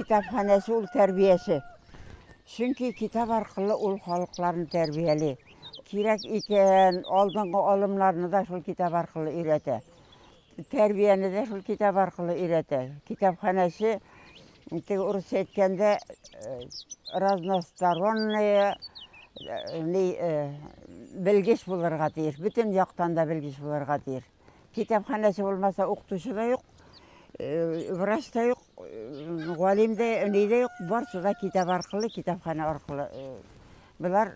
Китапханәче ул тәрбияче. Чөнки китап аркылы ул халыкларны тәрбияли. Кирәк икән, алдынгы алымнарны да шул китап аркылы өйрәтә. Тәрбияне дә шул китап аркылы өйрәтә. Китапханәче, теге урысча әйткәндә, разносторонная белгеч булырга тиеш. Бөтен яктан да белгеч булырга тиеш. Китапханәче булмаса, укытучы да юк, врач та юк, галим дә, ни дә юк. Барысы да китап аркылы, китапханә аркылы болар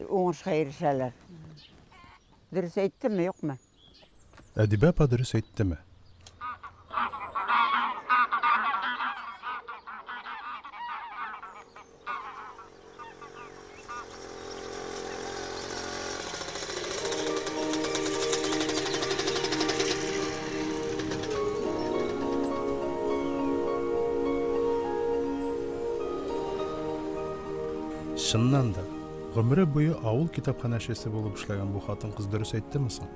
уңышка ирешәләр. Дөрес әйттемме, юкмы? Әдибә апа дөрес әйттеме? Чыннан да, гомере буе авыл китапханәчесе булып эшләгән бу хатын-кыз дөрес әйттеме соң?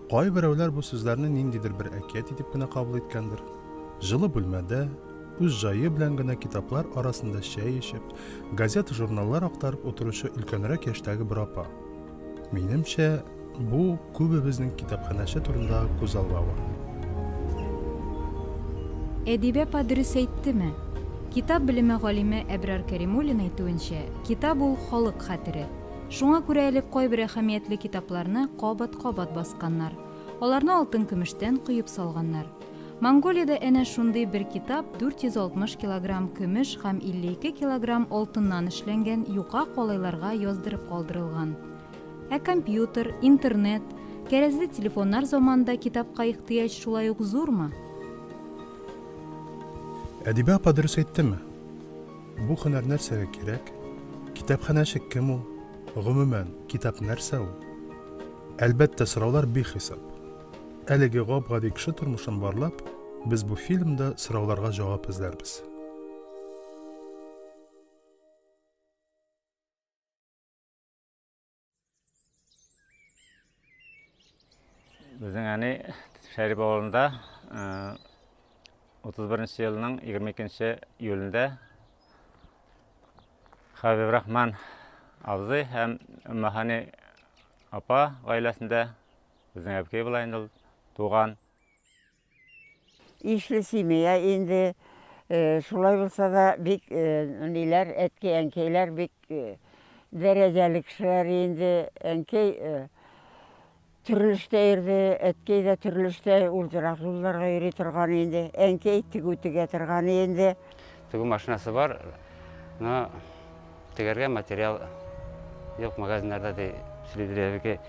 Кайберәүләр бу сүзләрне ниндидер бер әкият итеп кенә кабул иткәндер. Җылы бүлмәдә, үз җае белән генә китаплар арасында чәй эчеп, газета-журналлар актарып утыручы өлкәнрәк яшьтәге бер апа. Минемчә, бу күбебезнең китапханәче турындагы күзаллавы. Әдибә апа дөрес әйттеме? Китап белеме галиме Әбрар Кәримуллин әйтүенчә, китап ул, халык хәтере. Шуңа күрә элек кайбер әһәмиятле китапларны кабат-кабат басканнар. Аларны алтын-көмештән коеп салганнар. Монголиядә әнә шундый бер китап 460 килограмм көмеш һәм 52 килограмм алтыннан эшләнгән юка калайларга яздырып калдырылган. Ә компьютер, интернет, кәрәзле телефоннар заманында китапка ихтыяҗ шулай ук зурмы? Әдибә апа дөрес әйттеме? Бу һөнәр нәрсәгә кирәк? Китапханәче кем ул? Гомумән, китап нәрсә ул? Әлбәттә, сораулар бихисап. Әлеге гап-гади кеше тормышын барлап, без бу фильмда сорауларга җавап эзләрбез. Безнең әни Шәрип авылында 31 елның 22 июлендә Хәбибрахман абзый һәм Өммәһани апа гаиләсендә безнең әбкәй була инде ул туган. Ишле семья инде. Шулай булса да, бик ниләр, әткәй-әнкәйләр бик дәрәҗәле кешеләр инде. Әнкәй төрле эштә йөрде, әткәй дә төрле эштә, ул ерак юлларга йөри торган инде. Әнкәй тегү тегә торган инде. Тегү машинасы бар, но тегәргә материал юк магазиннарда, ди сөйлиде әбекәй.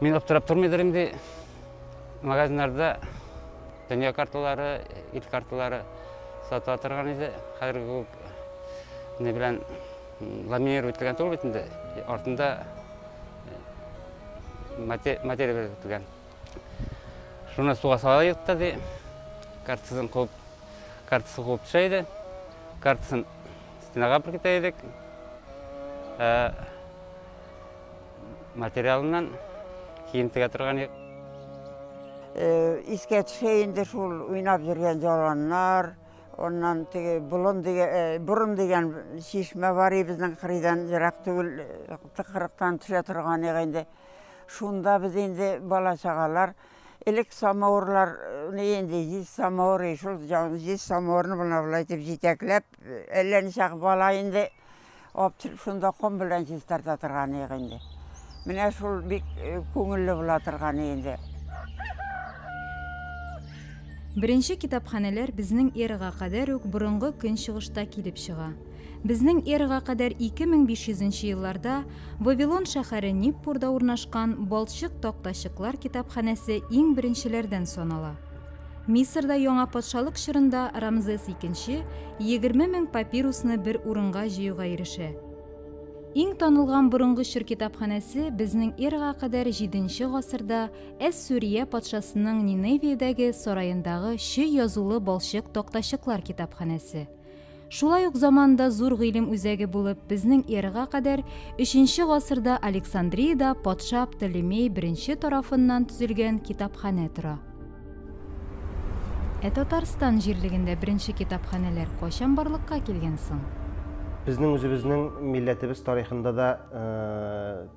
Мин аптырап тормыйдыр инде. Магазиннарда дөнья карталары, ил карталары сатыла торган иде. Хәзерге күп ни белән ламинировать ителгән түгел бит инде. Артында материя белән ителгән. Шуны суга сала идек та ди. Картасын куып, картасы куып төшә иде. Картасын стенага беркетә идек. Ә, материалыннан кием тегә торган идек. Искә төшә инде шул уйнап йөргән яланнар, аннан теге болын дигән, борын дигән чишмә бар иде безнең кырыйдан ерак түгел, тыкрыктан төшә торган иде инде. Шунда без инде бала-чагалар, элек самавырлар, ни инде, җиз самавыр, шул җиз самавырны менә болай итеп җитәкләп, әллә ничә бала инде Алып төшеп, шунда ком белән чистарта торган идек инде. Менә шул бик күңелле була торган инде. Беренче китапханәләр безнең эрага кадәр үк Борынгы Көнчыгышта килеп чыга. Безнең эрага кадәр 2500 нче елларда Вавилон шәһәре Ниппурда урнашкан Балчык тактачыклар китапханәсе иң беренчеләрдән санала. Мисырда яңа патшалык чорында Рамзес Икенче 20 мең папирусны бер урынга җыюга ирешә. Иң танылган борынгы чор китапханәсе безнең эрага кадәр җиденче гасырда Әс-Сүрия патшасының Ниневиядәге сараендагы чөй язулы балчык тактачыклар китапханәсе. Шулай ук заманында зур гыйлем үзәге булып, безнең эрага кадәр өченче гасырда Александриядә патша Птолемей I тарафыннан төзелгән китапханә тора. Ә Татарстан җирлегендә беренче китапханәләр кайчан барлыкка килгән соң? Безнең үзебезнең милләтебез тарихында да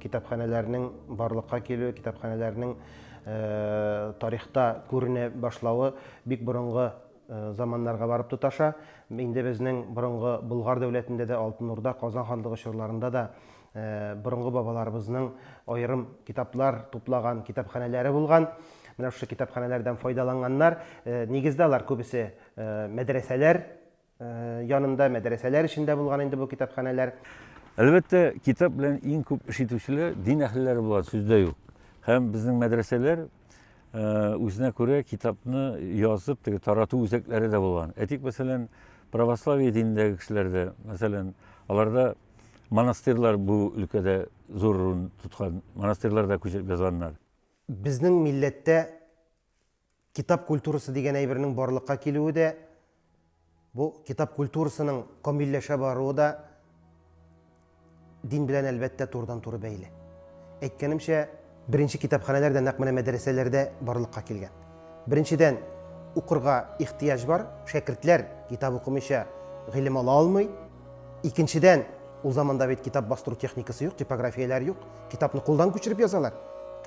китапханәләрнең барлыкка килүе, китапханәләрнең тарихта күренә башлавы бик борынгы заманнарга барып тоташа. Инде безнең борынгы Болгар дәүләтендә дә, Алтын Урда, Казан ханлыгы чорларында да Борынгы бабаларыбызның аерым китаплар туплаган китапханәләре булган. Менә шушы китапханәләрдән файдаланганнар. Нигездә алар күбесе мәдрәсәләр янында, мәдрәсәләр эчендә булган инде бу китапханәләр. Әлбәттә, китап белән иң күп эш итүчеләр дин әһелләре булган, сүз дә юк. Һәм безнең мәдрәсәләр үзенә күрә китапны язып, теге тарату үзәкләре дә булган. Әйтик, мәсәлән, православие динендәге кешеләрдә, мәсәлән, аларда Монастырьлар бу өлкәдә зур урын тоткан, монастырьларда күчереп язганнар. Безнең милләттә китап культурасы дигән әйбернең барлыкка килүе дә, бу китап культурасының камилләшә баруы да дин белән, әлбәттә, турыдан-туры бәйле. Әйткәнемчә, беренче китапханәләр дә нәкъ менә мәдрәсәләрдә барлыкка килгән. Беренчедән, укырга ихтыяҗ бар, шәкертләр китап укымыйча гыйлем ала алмый. Икенчедән, ул заманда бит китап бастыру техникасы юк, типографияләр юк. Китапны кулдан күчереп язалар.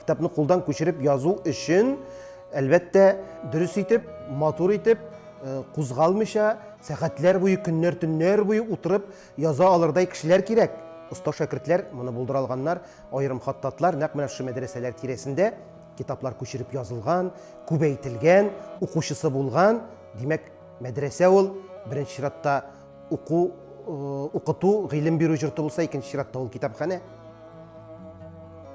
Китапны кулдан күчереп язу өчен, әлбәттә, дөрес итеп, матур итеп, э, кузгалмыйча, сәгатьләр буе, көннәр, төннәр буе утырып яза алырдай кешеләр кирәк. Оста шәкертләр моны булдыра алганнар, аерым хаттатлар нәкъ менә шушы мәдрәсәләр тирәсендә китаплар күчереп язылган, күбәйтелгән, укучысы булган. Димәк, мәдрәсә ул беренче чиратта Уку, укыту, гыйлем бирү җорты булса, икенче чиратта ул китапханә.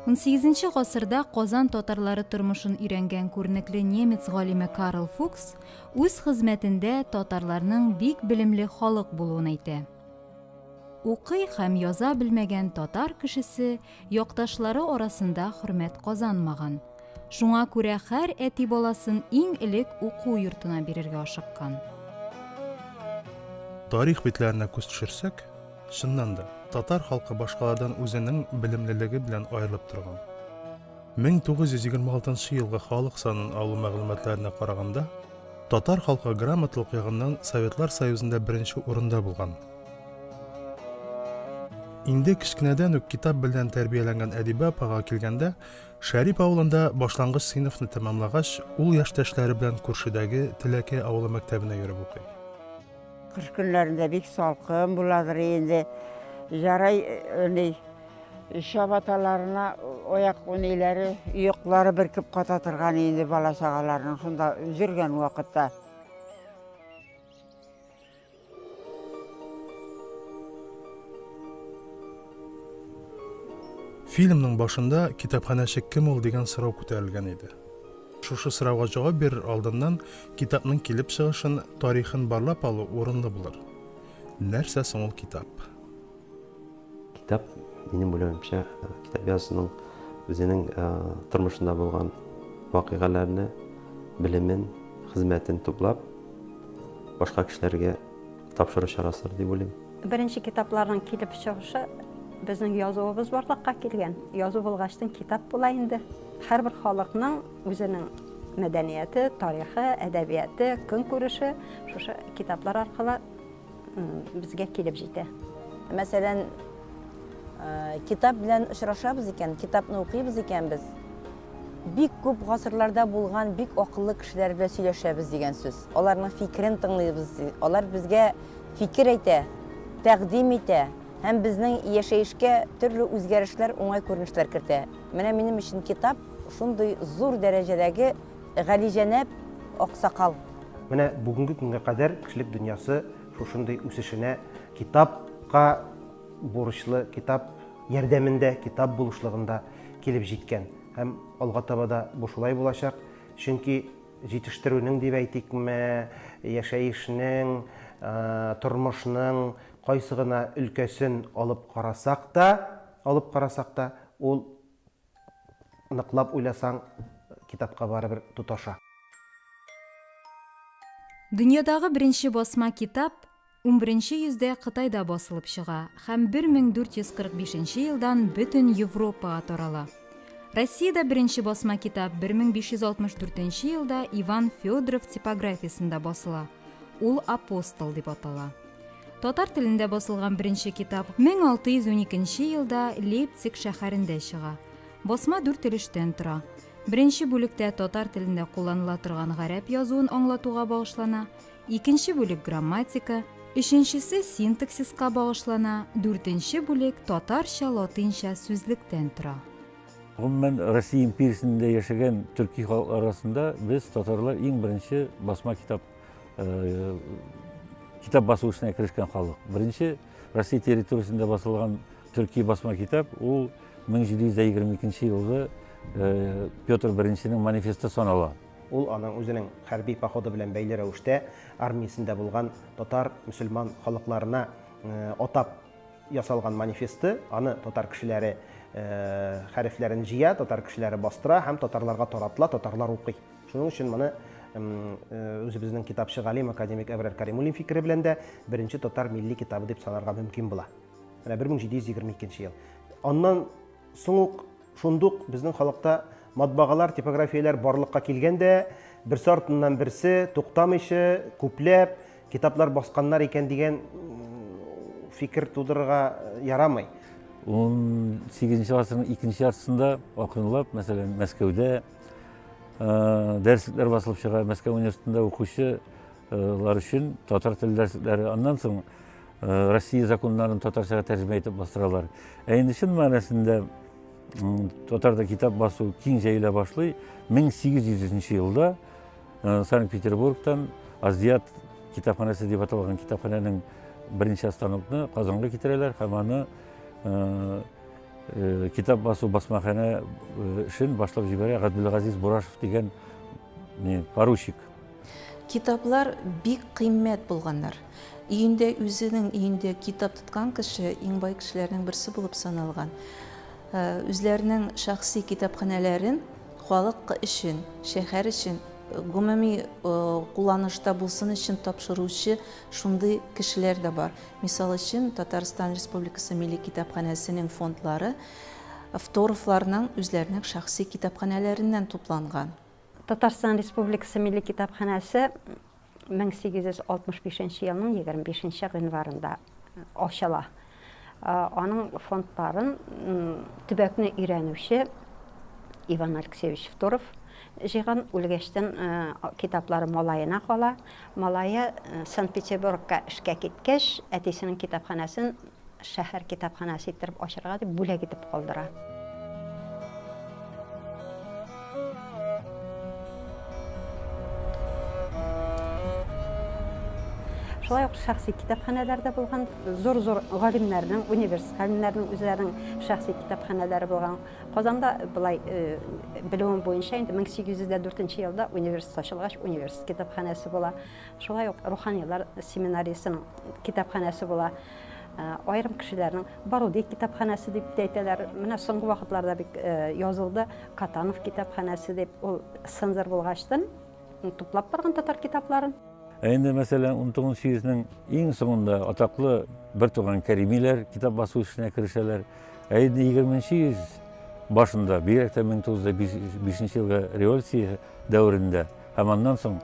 Унсигезенче гасырда Казан татарлары тормышын өйрәнгән күренекле немец галиме Карл Фукс үз хезмәтендә татарларның бик белемле халык булуын әйтә. Укый һәм яза белмәгән татар кешесе якташлары арасында хөрмәт казанмаган. Шуңа күрә һәр әти баласын иң элек уку йортына бирергә ашыккан. Тарих битләренә күз төшерсәк, чыннан да, татар халкы башкалардан үзенең белемлелеге белән аерылып торган. 1926 нчы елгы халык санын алу мәгълүматларына караганда, татар халкы грамоталык ягыннан Советлар Союзында беренче урында булган. Инде кечкенәдән үк китап белән тәрбияләнгән Әдибә апага килгәндә, Шәрип авылында башлангыч сыйныфны тәмамлагач, ул яшьтәшләре белән күршедәге Теләкәй авылы мәктәбенә йөреп укый. Кыш көннәрендә бик салкын буладыр инде. Ярай, ни, чабаталарына аяк ниләре, йоклары беркеп ката торган инде бала-чагаларның шунда йөргән вакытта. Фильмның башында китапханәче кем ул дигән сорау күтәрелгән иде. Шушы сорауга җавап бирер алдыннан китапның килеп чыгышын, тарихын барлап алу урынлы булыр. Нәрсә соң ул китап? Китап, минем уйлавымча, китап язучының үзенең тормышында булган вакыйгаларны, белемен, хезмәтен туплап, башка кешеләргә тапшыру чарасыдыр дип уйлыйм. Беренче китапларның килеп чыгышы безнең язуыбыз барлыкка килгән. Язу булгачтын китап була инде. Һәрбер халыкның үзенең мәдәнияте, тарихы, әдәбияты, көнкүреше шушы китаплар аркылы безгә килеп җитә. Мәсәлән, китап белән очрашабыз икән, китапны укыйбыз икән без, бик күп гасырларда булган бик акыллы кешеләр белән сөйләшәбез дигән сүз. Аларның фикерен тыңлыйбыз, алар безгә фикер әйтә, тәкъдим итә һәм безнең яшәешкә төрле үзгәрешләр, уңай күренешләр кертә. Менә минем өчен китап шундый зур дәрәҗәдәге галиҗәнәп аксакал. Менә бүгенге көнгә кадәр кешелек дөньясы шушындый үсешенә китапка бурычлы, китап ярдәмендә, китап булышлыгында килеп җиткән. Һәм алга таба да бу шулай булачак. Чөнки җитештерүнең дип әйтикме, яшәешнең, тормышның кайсы гына өлкәсен алып карасак та, алып карасак та, ул ныклап уйласаң, китапка барыбер тоташа. Дөньядагы беренче басма китап Унберенче йөздә Кытайда басылып чыга һәм 1445 нче елдан бөтен Европага тарала. Россиядә беренче басма китап 1564 елда Иван Федоров типографиясендә басыла. Ул Апостол дип атала. Татар телендә басылган беренче китап 1612 елда Лейпциг шәһәрендә чыга. Басма дүрт өлештән тора. Беренче бүлектә татар телендә кулланыла торган гарәп язуын аңлатуга багышлана, икенче бүлек грамматика, өченчесе синтаксиска багышлана, дүртенче бүлек татарча-латинча сүзлектән тора. Гомумән, Россия империясендә яшәгән төрки халыклар арасында без, татарлар, иң беренче басма китап э, китап басу эшенә керешкән халык. Беренче Россия территориясендә басылган төрки басма китап ул 1722 елгы э, Петр I-нең манифесты санала. Ул аның үзенең хәрби походы белән бәйле рәвештә армиясендә булган татар мөселман халыкларына э, атап ясалган манифесты, аны татар кешеләре хәрефләрен җыя, татар кешеләре бастыра һәм татарларга таратыла, татарлар укый. Шуның өчен моны үзебезнең китапчы галим, академик Әбрар Каримуллин фикере белән дә беренче татар милли китабы дип санарга мөмкин була. Менә 1722 ел. Аннан соң ук шундук безнең халыкта матбагалар, типографияләр барлыкка килгән дә, берсе артыннан берсе туктамыйча, күпләп китаплар басканнар икән дигән фикер тудырырга ярамый. 18 гасырның икенче яртысында акрынлап, мәсәлән, Мәскәүдә дәреслекләр басылып чыга, Мәскәү университетында укучылар өчен татар теле дәреслекләре. Аннан соң Россия законнарын татарчага тәрҗемә итеп бастыралар. Ә инде чын мәгънәсендә татарда китап басу киң җәелә башлый. 1800 елда Санкт-Петербургтан Азиат китапханәсе дип аталган китапханәнең беренче станокны Казанга китерәләр һәм аны китап басу басмаханә эшен башлап җибәрә Габделгазиз Бурашев дигән поручик. Китаплар бик кыйммәт булганнар. Өендә үзенең өендә китап тоткан кеше иң бай кешеләрнең берсе булып саналган. Үзләренең шәхси китапханәләрен халык өчен, шәһәр өчен, гомуми кулланышта булсын өчен тапшыручы шундый кешеләр дә бар. Мисал өчен, Татарстан Республикасы Милли китапханәсенең фондлары Второвларның үзләренең шәхси китапханәләреннән тупланган. Татарстан Республикасы Милли китапханәсе 1865 нче елның 25 нче гыйнварында ачыла. Аның фондларын төбәкне өйрәнүче Иван Алексеевич Второв җыйган. Үлгәчтен китаплары малаена кала. Малае Санкт-Петербургка эшкә киткәч, әтисенең китапханәсен шәһәр китапханәсе иттереп ачырга дип бүләк итеп калдыра. Шулай ук шәхси китапханәләр дә булган. Зур-зур галимнәрнең, университет галимнәренең үзләренең шәхси китапханәләре булган. Казанда былай э, белүем буенча инде 1804 елда университет ачылгач, университет китапханәсе була. Шулай ук руханилар семинариясенең китапханәсе була. Э, аерым кешеләрнең Баруди китапханәсе дип тә әйтәләр. Менә соңгы вакытларда бик э, язылды Катанов китапханәсе дип. Ул цензор булгачтын туплап барган татар китапларын. Ә инде, мәсәлән, 19 йөзнең иң соңында атаклы бертуган Кәримиләр китап басу эшенә керешәләр. Ә инде 20 йөз башында, бигрәк тә 1905 елгы революция дәверендә һәм аннан соң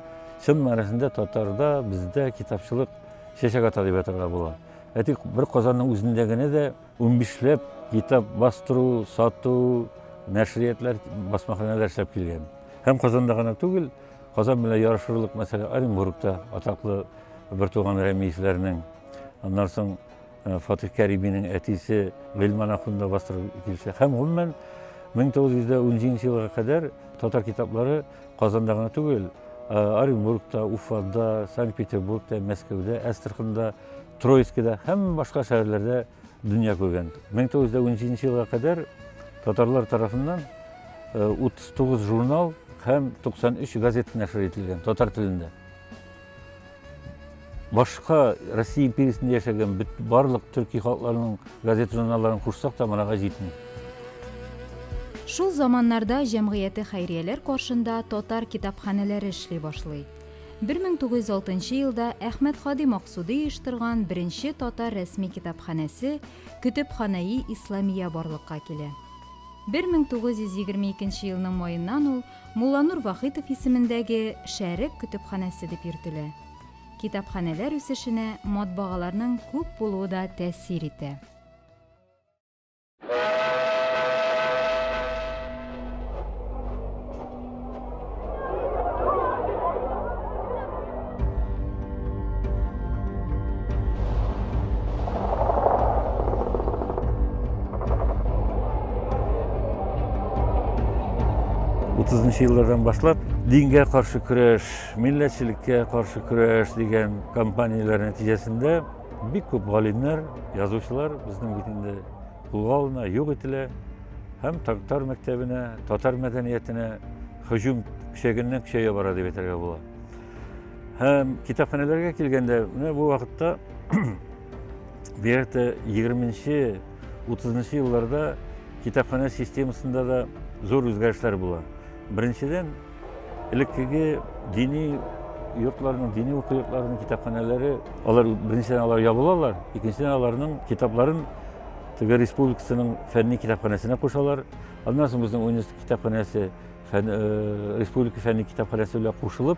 чын мәгънәсендә татарда, бездә китапчылык чәчәк ата дип атарга була. Әйтик, бер Казанның үзендә генә дә унбишләп китап бастыру, сату, нәшриятлар, басмаханәләр эшләп килгән. Һәм Казанда гына түгел, Казан белән ярышырлык, мәсәлән, Оренбургта атаклы бертуган Рәмиевләрнең, аннан соң э, Фатих Кәриминең әтисе Гыйльман ахун да бастырып килсә. Һәм гомумән 1917 елга кадәр татар китаплары Казанда гына түгел, Оренбургта, Уфада, Санкт-Петербургта, Мәскәүдә, Әстерханда, Троицкида һәм башка шәһәрләрдә дөнья күргән. 1917 елга кадәр татарлар тарафыннан 39 журнал һәм 93 газета нәшер ителгән татар телендә. Башка Россия империясендә яшәгән барлык төрки халыкларның газета-журналларын кушсак та монага җитми. Шул заманнарда җәмгыяте хәйрияләр каршында татар китапханәләре эшли башлый. 1906 елда Әхмәтһади Максуди оештырган беренче татар рәсми китапханәсе Көтепханәи Исламия барлыкка килә. 1922 елның маеннан ул Мулланур Вахитов исемендәге Шәрык көтепханәсе дип йөртелә. Китапханәләр үсешенә матбагаларның күп булуы да тәэсир итә. Утызынчы еллардан башлап дингә каршы көрәш, милләтчелеккә каршы көрәш дигән кампанияләр нәтиҗәсендә бик күп галимнәр, язучылар безнең бит инде кулга алына, юк ителә һәм татар мәктәбенә, татар мәдәниятенә һөҗүм көчәйгәннән көчәя бара дип әйтергә була. Һәм китапханәләргә килгәндә, менә бу вакытта бигрәк тә 20-нче, 30-нчы елларда китапханә системасында да зур үзгәрешләр була. Беренчедән, элеккеге дини йортларның, дини уку йортларының китапханәләре, алар беренчедән алар ябылалар, икенчедән аларның китапларын теге республикасының фәнни китапханәсенә кушалар. Аннан соң безнең университет китапханәсе фән, э, республика фәнни китапханәсе белән кушылып,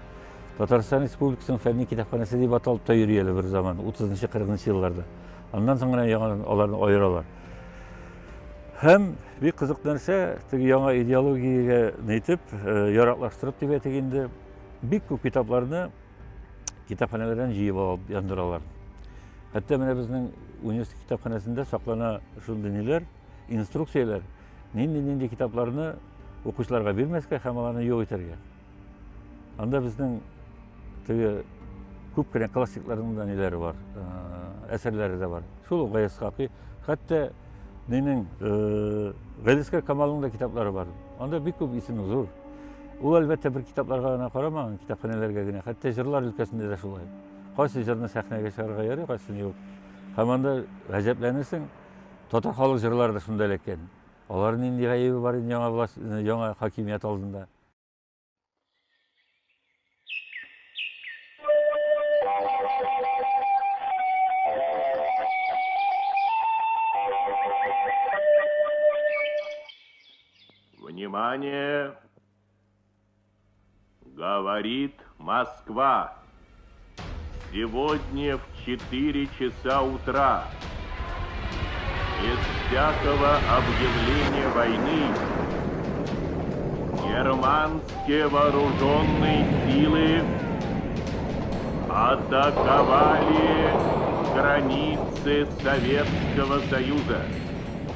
Татарстан Республикасының фәнни китапханәсе дип аталып та йөри әле бер заман, 30-40 елларда. Аннан соң гына яңадан аларны аералар. Һәм бик кызык нәрсә, теге яңа идеологиягә нитеп, э, яраклаштырып дип әйтик инде, бик күп китапларны китапханәләрдән җыеп алып яндыралар. Хәтта менә безнең университет китапханәсендә саклана шундый ниләр, инструкцияләр, нинди-нинди китапларны укучыларга бирмәскә һәм аларны юк итәргә. Анда безнең теге күп кенә классикларның да ниләре бар, э, әсәрләре дә бар. Шул ук Гаяз Хакый, хәтта нинең э, Галискар Камалның да китаплары бар. Анда бик күп исем зур. Ул әлбәттә бер китапларга гына карамаган, китапханәләргә генә, хәтта җырлар өлкәсендә дә шулай. Кайсы җырны сәхнәгә чыгарырга ярый, кайсын юк. Һәм анда гаҗәпләнерсең, татар халык җырлары да шунда эләккән. Алар нинди гаебе бар инде яңа власть, яңа хакимият алдында? Внимание! Говорит Москва. Сегодня в 4 часа утра без всякого объявления войны германские вооруженные силы атаковали границы Советского Союза.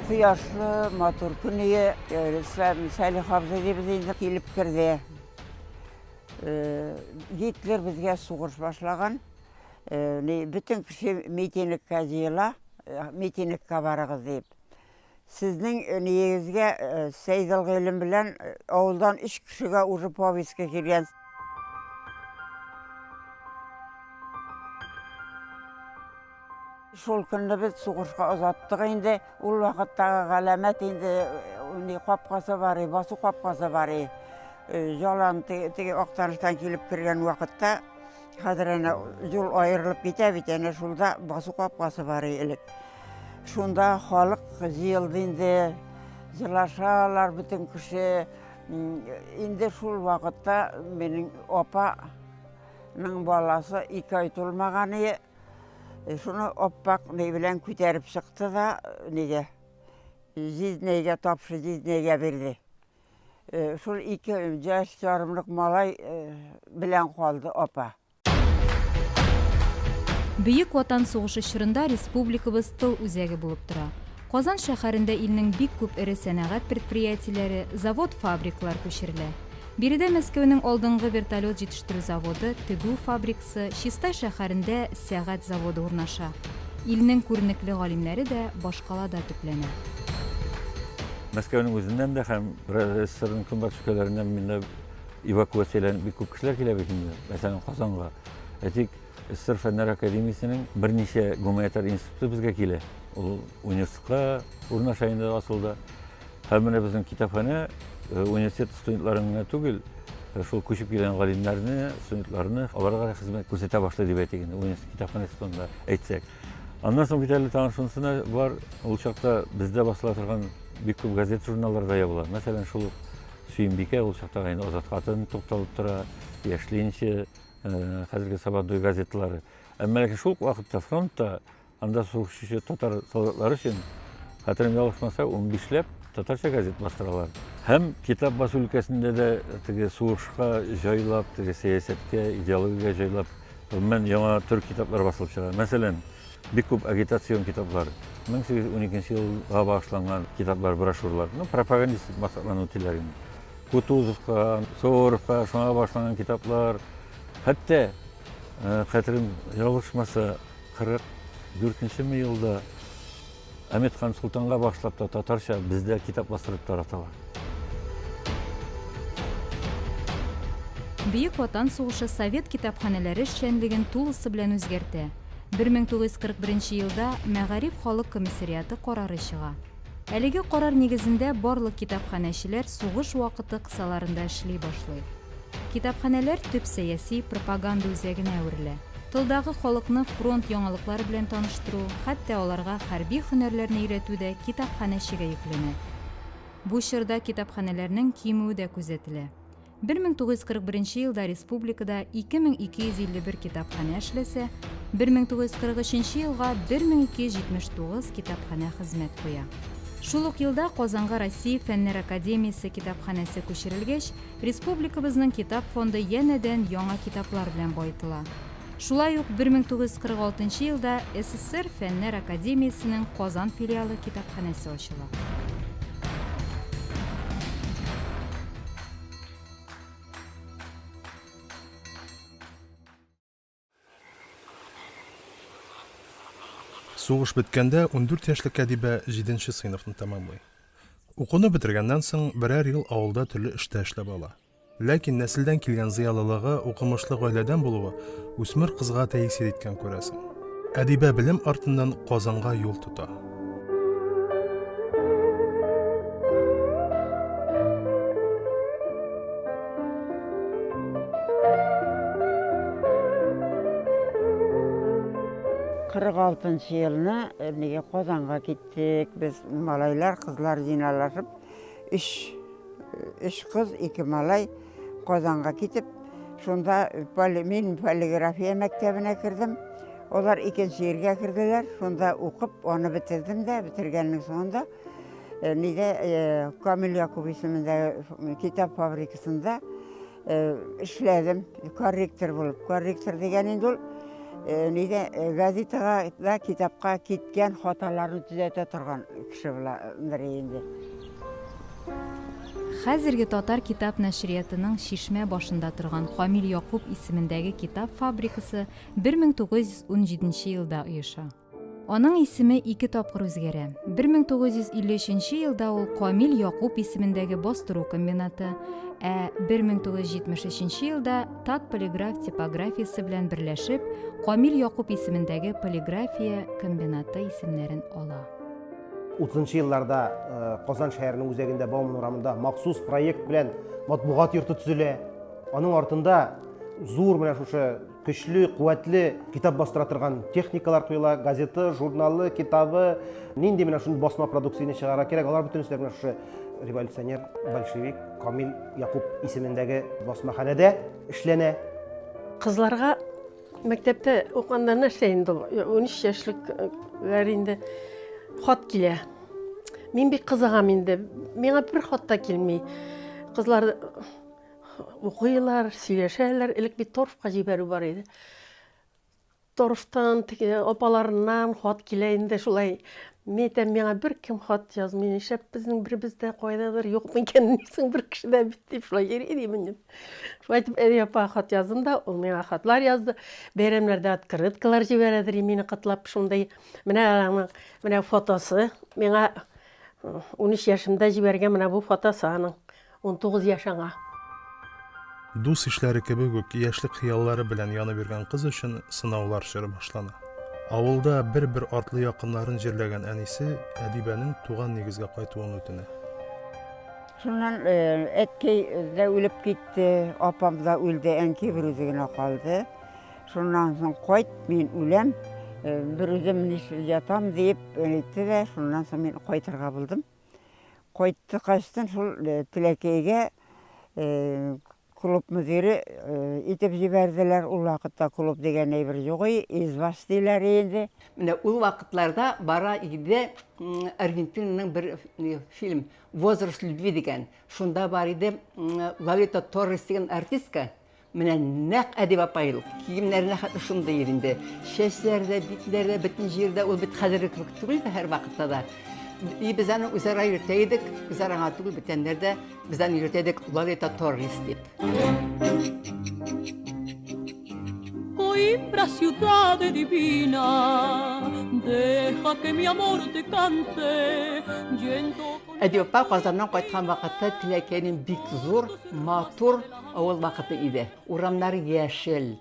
Кояшлы, матур көн ие. Рөстәм Сәлих абзый дибез инде килеп керде. Гитлер безгә сугыш башлаган. Бөтен кеше митингка җыела, митингка барыгыз дип. Сезнең ниегезгә Сәйдел белән авылдан өч кешегә уже повестка килгән. Шул көнне без сугышка озаттык инде. Ул вакыттагы галәмәт инде ни капкасы бар, басу капкасы бар. Ялан теге Актаныштан килеп кергән вакытта хәзер әнә юл аерылып китә бит, әнә шунда басу капкасы бар элек. Шунда халык җыелды инде, җырлашалар бөтен кеше. Инде шул вакытта минем апаның баласы ике ай тулмаган иде. Шуны аппак ни белән күтәреп чыкты да, нигә, җизнәйгә тапшы җизнәйгә бирде. Шул ике яшь ярымлык малай белән калды апа. Бөек Ватан сугышы чорында республикабыз тыл үзәге булып тора. Казан шәһәрендә илнең бик күп эре сәнәгать предприятиеләре, завод-фабрикалар күчерелә. Биредә Мәскәүнең алдынгы вертолет җитештерү заводы, тегү фабрикасы, Чистай шәһәрендә сәгать заводы урнаша. Илнең күренекле галимнәре дә башкалада төпләнә. Мәскәүнең үзеннән дә һәм СССРның көнбатыш өлкәләреннән монда эвакуацияләнеп бик күп кешеләр килә бит инде, мәсәлән, Казанга. Әйтик, СССР Фәннәр академиясенең берничә гуманитар институты безгә килә. Ул университетка урнаша инде асылда. Һәм менә безнең китапханә э, университет студентларын гына түгел, э, шул күчеп килгән галимнәрне, студентларны аларга да хезмәт күрсәтә башлый дип әйтик инде, университет китапханәсе турында әйтсәк. Аннан соң бит әле тагын шунысына бар, ул чакта бездә басыла торган Бик күп газета-журналлар да ябыла. Мәсәлән, шул ук Сөембикә ул чакта инде Азат хатын тукталып тора, Яшь ленинчы, хәзерге Сабантуй газеталары. Әмма ләкин шул ук вакытта фронтта анда сугышчы татар солдатлары өчен, хәтерем ялгышмаса, унбишләп татарча газет бастыралар. Һәм китап басу өлкәсендә дә теге сугышка җайлап, теге сәясәткә, идеологиягә җайлап, гомумән, яңа төр китаплар басылып чыга. Мәсәлән, бик күп агитацион китаплар, 1812 елга багышланган китаплар, брошюралар, ну, пропагандистик максатларны үтиләр инде. Кутузовка, Суворовка, шуңа багышланган китаплар. Хәтта, хәтерем ялгышмаса, 44 нчеме елда Әмет хан Солтанга багышлап та татарча бездә китап бастырып тараталар. Бөек Ватан сугышы совет китапханәләре эшчәнлеген тулысы белән үзгәртә. 1941 елда Мәгариф халык комиссариаты карары чыга. Әлеге карар нигезендә барлык китапханәчеләр сугыш вакыты кысаларында эшли башлый. Китапханәләр төп сәяси пропаганда үзәгенә әверелә. Тылдагы халыкны фронт яңалыклары белән таныштыру, хәтта аларга хәрби һөнәрләрне өйрәтү дә китапханәчегә йөкләнә. Бу чорда китапханәләрнең кимүе дә күзәтелә. 1941 елда республикада 2251 китапханә эшләсә, 1943 елга 1279 китапханә хезмәт куя. Шул ук елда Казанга Россия Фәннәр академиясе китапханәсе күчерелгәч, Республикабызның китап фонды янәдән яңа китаплар белән баетыла. Шулай ук 1946 елда СССР Фәннәр академиясенең Казан филиалы китапханәсе ачыла. Сугыш беткәндә 14 яшьлек Әдибә җиденче сыйныфны тәмамлый. Укуны бетергәннән соң берәр ел авылда төрле эштә эшләп ала. Ләкин нәселдән килгән зыялылыгы, укымышлы гаиләдән булуы үсмер кызга тәэсир иткән, күрәсең. Әдибә белем артыннан Казанга юл тота. 46 елны э, нигә Казанга киттек. Без малайлар, кызлар җыйналашып, өч өч кыз, ике малай Казанга китеп, шунда поли, мин полиграфия мәктәбенә кердем. Алар икенче җиргә керделәр. Шунда укып, аны бетердем дә, бетергәннең соңында э, нидә э, Камил Якуб исемендәге китап фабрикасында э, эшләдем, корректор булып. Корректор дигән инде ул нидә газетага да китапка киткән хаталарны төзәтә торган кеше була инде. Хәзерге татар китап нәшриятының чишмә башында торган Камил Якуб исемендәге китап фабрикасы 1917 елда оеша. Аның исеме ике тапкыр үзгәрә. 1953 елда ул Камил Якуб исемендәге бастыру комбинаты, ә 1973 елда Татполиграф типографиясе белән берләшеп, Камил Якуб исемендәге полиграфия комбинаты исемнәрен ала. 30 елларда э, Казан шәһәренең үзәгендә Бауман урамында махсус проект белән матбугат йорты төзелә. Аның артында зур менә шушы көчле, куәтле китап бастыра торган техникалар куела, газеты, журналы, китабы, нинди менә шундый басма продукцияне чыгарырга кирәк, алар бөтенесе дә менә шушы революционер, большевик Камил Якуб исемендәге басмаханәдә эшләнә. Кызларга мәктәптә укыганда нәрсә инде ул, 13 яшьлекләр инде хат килә. Мин бик кызыгам инде. Миңа бер хат та килми. Кызлар Укыйлар, сөйләшәләр. Элек бит торфка җибәрү бар иде. Торфтан, теге апаларыннан хат килә инде шулай. Мин әйтәм, миңа беркем хат язмый, нишләп безнең беребез дә кайдадыр юк микән, соң бер кеше дә бит дип шулай йөри идем инде. Шулай итеп әби апага хат яздым да, ул миңа хатлар язды. Бәйрәмнәрдә открыткалар җибәрәдер мине котлап шундый. Менә аның менә фотосы миңа 13 яшемдә җибәргән менә бу фотосы аның. 19 яшь аңа. Дус-ишләре кебек үк яшьлек хыяллары белән янып йөргән кыз өчен сынаулар чоры башлана. Авылда бер-бер артлы якыннарын җирләгән әнисе Әдибәнең туган нигезгә кайтуын үтенә. Шуннан әткәй дә үлеп китте, апам да үлде, әнкәй берүзе генә калды. Шуннан соң кайт, мин үләм, берүзем нишләп ятам диеп әйтте дә, шуннан соң мин кайтырга булдым. Кайттыкачтын шул Теләкәйгә клуб мөдире итеп җибәрделәр. Ул вакытта клуб дигән әйбер юк и, избач диләр инде. Менә ул вакытларда бара иде Аргентинаның бер фильм Возраст любви дигән. Шунда бар иде Лолита Торрес дигән артистка. Менә нәкъ Әдип апай ул. Киемнәренә хәтле шундый иде инде. Чәчләре дә, битләре дә, бөтен җирдә ул бит хәзерге кебек түгел иде һәрвакытта да. И без аны үзара йөртә идек, үзара гына түгел, бүтәннәр дә без аны йөртә идек Лолита Торрес дип. Coimbra ciudad divina, deja que mi amor te cante, yendo Әдип апа Казаннан кайткан вакытта Теләкәйнең бик зур, матур Авыл вакыты иде. Урамнар яшел.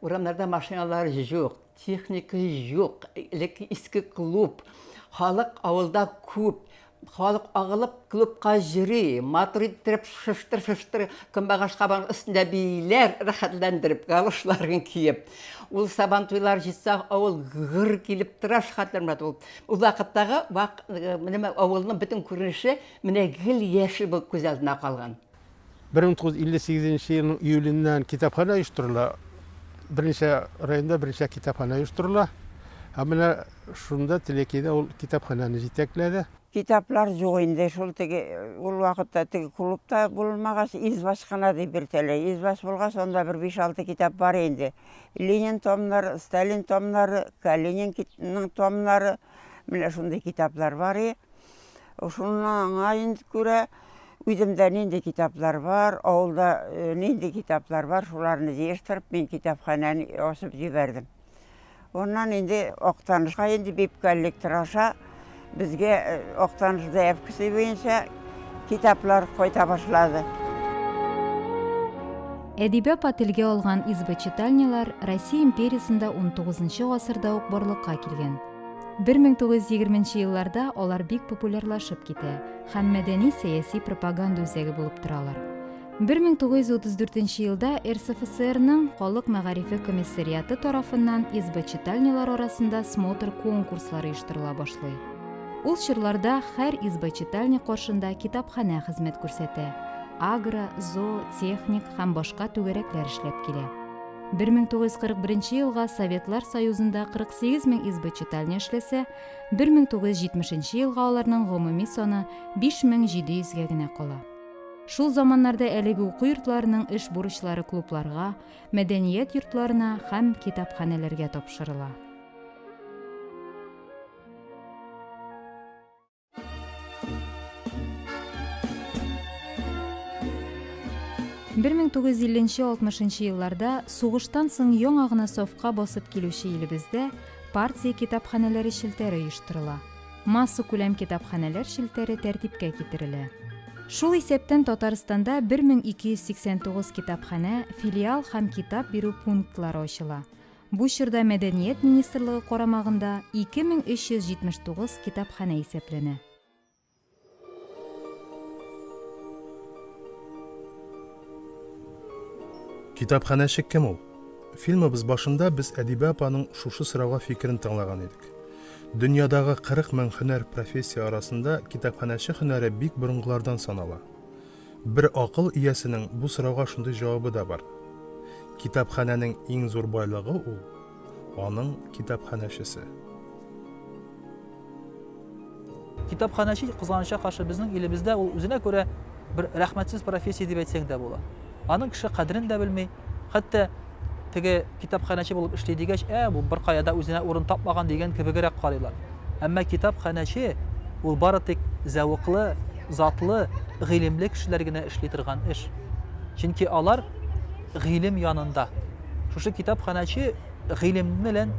Урамнарда машиналар юк, техника юк, элекке иске клуб. Халык авылда күп. Халык агылып клубка йөри, матур иттереп шыштыр-шыштыр көнбагыш кабан өстендә бииләр, рәхәтләндереп, галошларын киеп. Ул сабан туйлар җитсә, авыл гөр килеп тора, шәһәрләр ул. Ул вакыттагы вак, менә авылның бөтен күренеше менә гел яшел булып күз алдына калган. 1958 нче елның июленнән китапханә оештырыла. Берничә районда берничә китапханә оештырыла. Һәм менә шунда Телекейдә ул китапханәне җитәкләде. Китаплар юк инде, шул теге ул вакытта теге клубта булмагач, избач кына дип йөртәләр. Избач булгач, анда бер биш-алты китап бар инде. Ленин томнары, Сталин томнары, Калининның томнары, менә шундый китаплар бар и. Шуңа инде күрә үземдә нинди китаплар бар, авылда нинди китаплар бар, шуларны җыештырып, мин китапханәне ачып җибәрдем. Аннан инде Актанышка инде бибколлектор аша безгә Актаныш заявкасы буенча китаплар кайта башлады. Әдибә апа телгә алган изба-читальнялар Россия империясендә унтугызынчы гасырда ук барлыкка килгән. 1920 нче елларда алар бик популярлашып китә һәм мәдәни-сәяси пропаганда үзәге булып торалар. 1934 нче елда РСФСРның Халык мәгарифе комиссариаты тарафыннан изба-читальнялар арасында смотр-конкурслар оештырыла башлый. Ул чорларда һәр изба-читальня каршында китапханә хезмәт күрсәтә, агро, зоо, техник һәм башка түгәрәкләр эшләп килә. 1941 елга Советлар Союзында 48 мең изба-читальня эшләсә, 1970 нче елга аларның гомуми саны 5700 гә генә кала. Шул заманнарда әлеге уку йортларының эш бурычлары клубларга, мәдәният йортларына һәм китапханәләргә тапшырыла. 1950-60 елларда сугыштан соң яңа гына сафка басып килүче илебездә партия китапханәләре челтәре оештырыла. Массакүләм китапханәләр челтәре тәртипкә китерелә. Шул исәптән Татарстанда 1289 китапханә, филиал һәм китап бирү пунктлары ачыла. Бу чорда Мәдәният министрлыгы карамагында 2379 китапханә исәпләнә. Китапханәче кем ул? Фильмыбыз башында без Әдибә апаның шушы сорауга фикерен тыңлаган идек. Дөньядагы 40 мең һөнәр профессия арасында китапханәче һөнәре бик борынгылардан санала. Бер акыл иясенең бу сорауга шундый җавабы да бар. Китапханәнең иң зур байлыгы ул, аның китапханәчесе. Китапханәче, кызганычка каршы, безнең илебездә ул үзенә күрә бер рәхмәтсез профессия дип әйтсәң дә була. Аның кеше кадерен дә белми, хәтта теге китапханәче булып эшли дигәч, ә, бу беркая да үзенә урын тапмаган дигән кебегрәк карыйлар. Әмма китапханәче ул бары тик зәвыклы, затлы, гыйлемле кешеләр генә эшли торган эш. Чөнки алар гыйлем янында. Шушы китапханәче гыйлем белән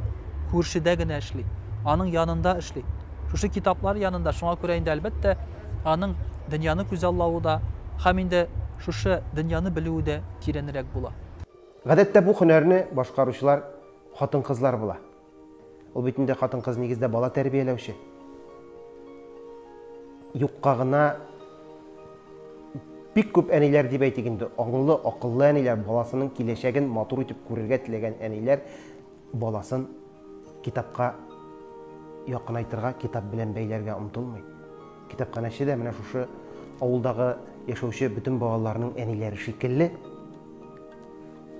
күршедә генә эшли, аның янында эшли. Шушы китаплар янында, шуңа күрә инде, әлбәттә, аның дөньяны күзаллавы да һәм инде шушы дөньяны белүе дә тирәнрәк була. Гадәттә бу һөнәрне башкаручылар хатын-кызлар була. Ул бит инде хатын-кыз нигездә бала тәрбияләүче. Юкка гына бик күп әниләр дип әйтик инде, аңлы, акыллы әниләр, баласының киләчәген матур итеп күрергә теләгән әниләр баласын китапка якынайтырга, китап белән бәйләргә омтылмый. Китапханәче дә менә шушы авылдагы яшәүче бөтен балаларның әниләре шикелле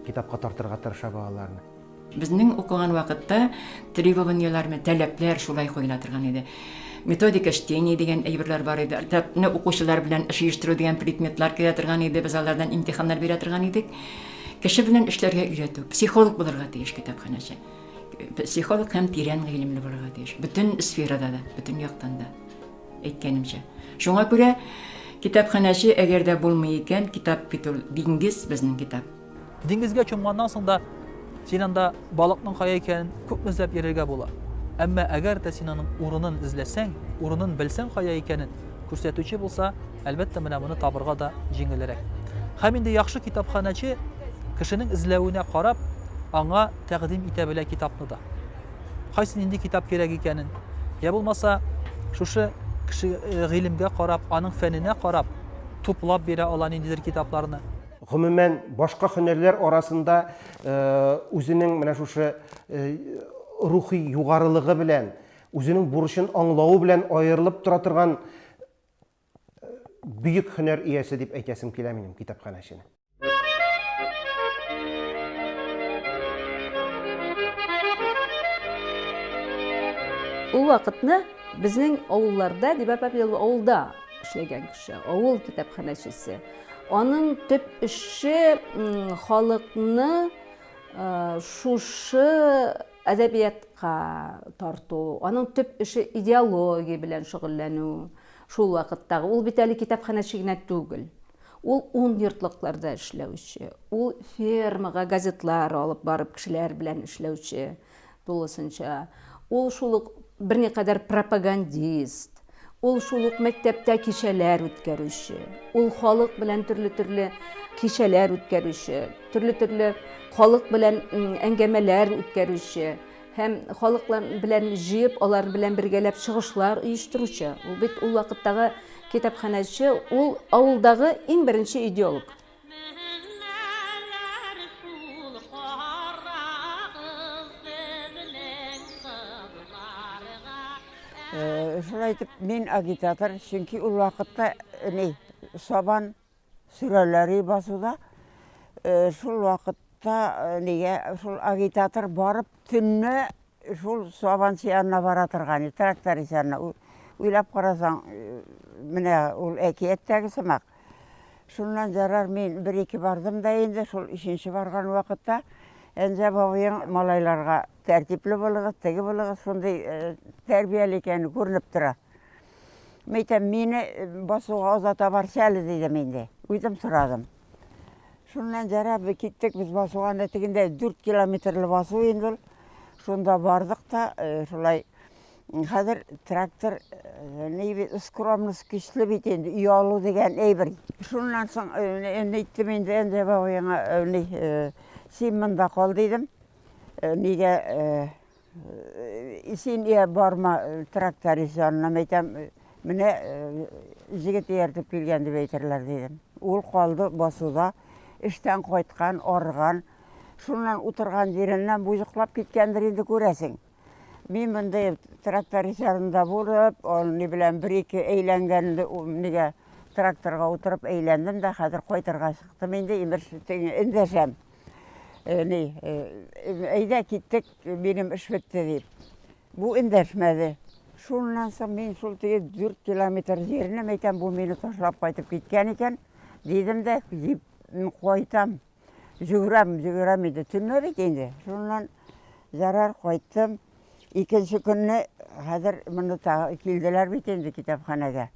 китапка тартырга тырыша балаларны. Безнең укыган вакытта требованиеләрме, таләпләр шулай куела торган иде. Методика чтения дигән әйберләр бар иде. Китапны укучылар белән эш оештыру дигән предметлар керә торган иде. Без алардан имтиханнар бирә торган идек. Кеше белән эшләргә өйрәтү. Психолог булырга тиеш китапханәче. Психолог һәм тирән гыйлемле булырга тиеш. Бөтен сферада да, бөтен яктан да. Әйткәнемчә. Шуңа күрә китапханәче әгәр дә булмый икән, китап бит ул диңгез безнең китап. Диңгезгә чумганнан соң да син анда балыкның кая икәнен күпме эзләп йөрергә була. Әмма әгәр дә син аның урынын эзләсәң, урынын белсәң кая икәнен, күрсәтүче булса, әлбәттә, менә моны табырга да җиңелрәк. Һәм инде яхшы китапханәче кешенең эзләвенә карап, аңа тәкъдим итә белә китапны да. Кайсы нинди китап кирәк икәнен, я булмаса, шушы кеше э, гыйлемгә карап, аның фәненә карап, туплап бирә ала ниндидер китапларны. Гомумән, башка һөнәрләр арасында э, үзенең менә шушы э, рухи югарылыгы белән, үзенең бурычын аңлавы белән аерылып тора торган бөек һөнәр иясе дип әйтәсем килә минем китапханәчене. Ул вакытны безнең авылларда, дип апа авылда эшләгән кеше, авыл китапханәчесе. Аның төп эше халыкны шушы әдәбиятка тарту, аның төп эше идеология белән шөгыльләнү. Шул вакыттагы ул бит әле китапханәче генә түгел. Ул ун йортлыкларда эшләүче, ул фермага газетлар алып барып кешеләр белән эшләүче тулысынча. Ул шул ук берникадәр пропагандист, ул шул ук мәктәптә кичәләр үткәрүче, ул халык белән төрле-төрле кичәләр үткәрүче, төрле-төрле халык белән әңгәмәләр үткәрүче һәм халык белән җыеп, алар белән бергәләп чыгышлар оештыручы. Ул бит ул вакыттагы китапханәче, ул авылдагы иң беренче идеолог. Шулай итеп, мин агитатор, чөнки ул вакытта ни, сабан сөрәләр басуда. Шул вакытта нигә шул агитатор барып төнне шул сабанчы янына бара торган, тракторист янына. Уйлап карасаң, менә ул әкияттәге сымак. Шуннан ярар мин бер-ике бардым да инде, шул өченче барган вакытта Әнҗә бабыең малайларга тәртипле булыгыз, теге булыгыз, шундый тәрбияле икәне күренеп тора. Мин әйтәм, мине басуга озата барчы әле, дидем инде. Үзем сорадым. Шуннан ярар киттек без басуга, анда тегендә 4 километрлы басу инде ул. Шунда бардык та, шулай Хәзер трактор ни бит, скромность көчле бит инде, оялу дигән әйбер. Шуннан соң инде әйттем инде Әнҗә бабаеңа, ни, син монда кал дидем. Нигә син я барма тракторист янына, әйтәм, менә җегет ияртеп килгән дип әйтерләр дидем. Ул калды басуда, эштән кайткан, арыган. Шуннан утырган җиреннән бузыклап киткәндер инде күрәсең. Мин мондый тракторист янында булып, ни белән бер-ике әйләнгән нигә тракторга утырып әйләндем дә, хәзер кайтырга чыктым инде, имеш, эндәшәм. Э, ни, э, әйдә киттек, минем эш бетте дип. Бу эндәшмәде. Шуннан соң мин шул теге 4 километр җирне әйтәм, бу мине ташлап кайтып киткән икән, дидем дә, кайтам. Йөгерәм, йөгерәм инде. Төнлә бит инде. Шуннан зарар кайттым. Икенче көнне хәзер моны тагы килделәр бит инде китапханәгә.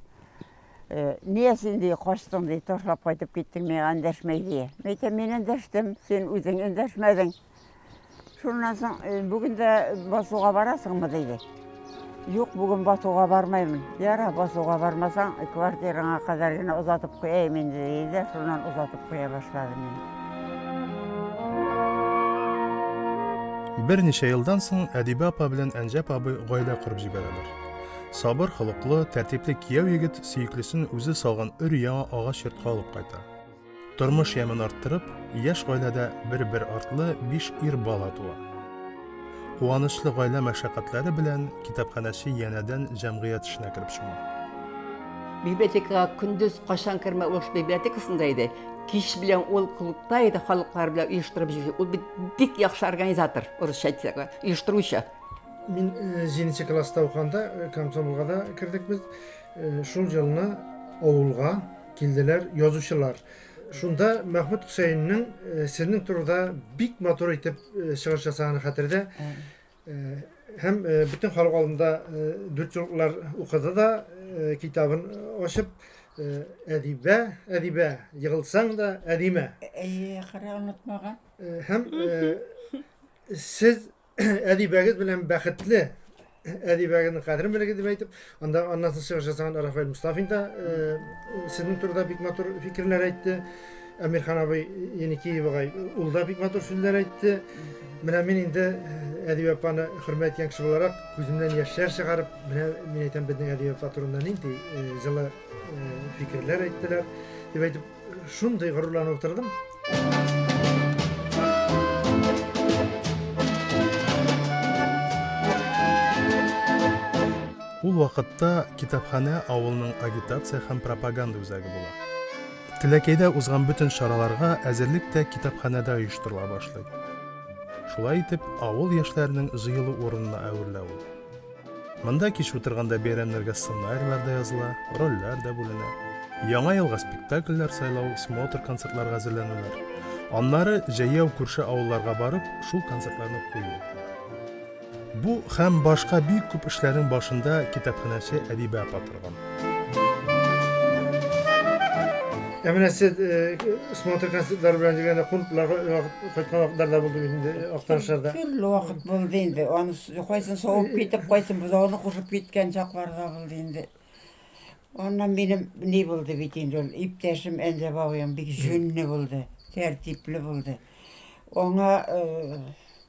Э, Ния син ди, качтың ди, ташлап кайтып киттең миңа эндәшмәй ди. Мин әйтәм, мин эндәштем, син үзең эндәшмәдең. Шуннан соң, «Э, бүген дә басуга барасыңмы, диде. Юк, бүген басуга бармаймын. Яра, басуга бармасаң, квартираңа кадәр генә озатып куяйм инде, диде дә, шуннан озатып куя башлады мине. Берничә елдан соң Әдибә апа белән Әнҗәп абый гаилә корып җибәрәләр. Сабыр холыклы, тәртипле кияү егет сөеклесен үзе салган өр-яңа агач йортка алып кайта. Тормыш ямен арттырып, яшь гаиләдә бер-бер артлы биш ир бала туа. Куанычлы гаилә мәшәкатьләре белән китапханәче янәдән җәмгыять эшенә кереп чума. Библиотекага көндез кайчан кермә, ул библиотекасында иде. Кич белән ул клубта иде, халыклар белән оештырып йөри. Ул бит бик яхшы организатор, урысча әйтсәк, оештыручы. Мин җиденче класста укыганда комсомолга да кердек без. Шул елны авылга килделәр язучылар. Шунда Мәхмүт Хөсәеннең сезнең турыда бик матур итеп чыгыш ясаганы хәтердә. Һәм бөтен халык алдында дүртьюллыклар укыды да, китабын ачып, Әдибә, Әдибә, егылсаң да, Әдимә. Әйе, кара онытмаган. Һәм сез әдибәгез белән бәхетле, әдибәгезнең кадерен белегез дип әйтеп, анда аннан соң чыгыш ясаган Рафаэль Мустафин да сезнең турыда бик матур фикерләр әйтте. Әмирхан абый Еникеев агай, ул да бик матур сүзләр әйтте. Менә мин инде Әдибә апаны хөрмәт иткән кеше буларак, күземнән яшьләр чыгарып, менә мин әйтәм, безнең Әдибә апа турында нинди җылы фикерләр әйттеләр, дип әйтеп, шундый горурланып утырдым. Ул вакытта китапханә авылның агитация һәм пропаганда үзәге була. Теләкәйдә узган бөтен чараларга әзерлек тә китапханәдә оештырыла башлый. Шулай итеп, авыл яшьләренең җыелу урынына әверелә ул. Монда кич утырганда бәйрәмнәргә сценарийлар да языла, рольләр дә бүленә. Яңа елга спектакльләр сайлау, смотр-концертларга әзерләнүләр. Аннары җәяү күрше авылларга барып, шул концертларны кую. Бу һәм башка бик күп эшләрнең башында китапханәче Әдибә апа торган. Ә менә сез смотр концертлары белән йөргәндә кунакларга кайткан вакытлар да булды бит инде Актанышларда. Төрле вакыт булды инде. Аны кайсын савып китеп, кайсын бозауны кушып киткән чаклар да булды инде. Аннан минем ни булды бит инде ул, иптәшем Әнҗәп абыем бик җүнле булды, тәртипле булды. Аңа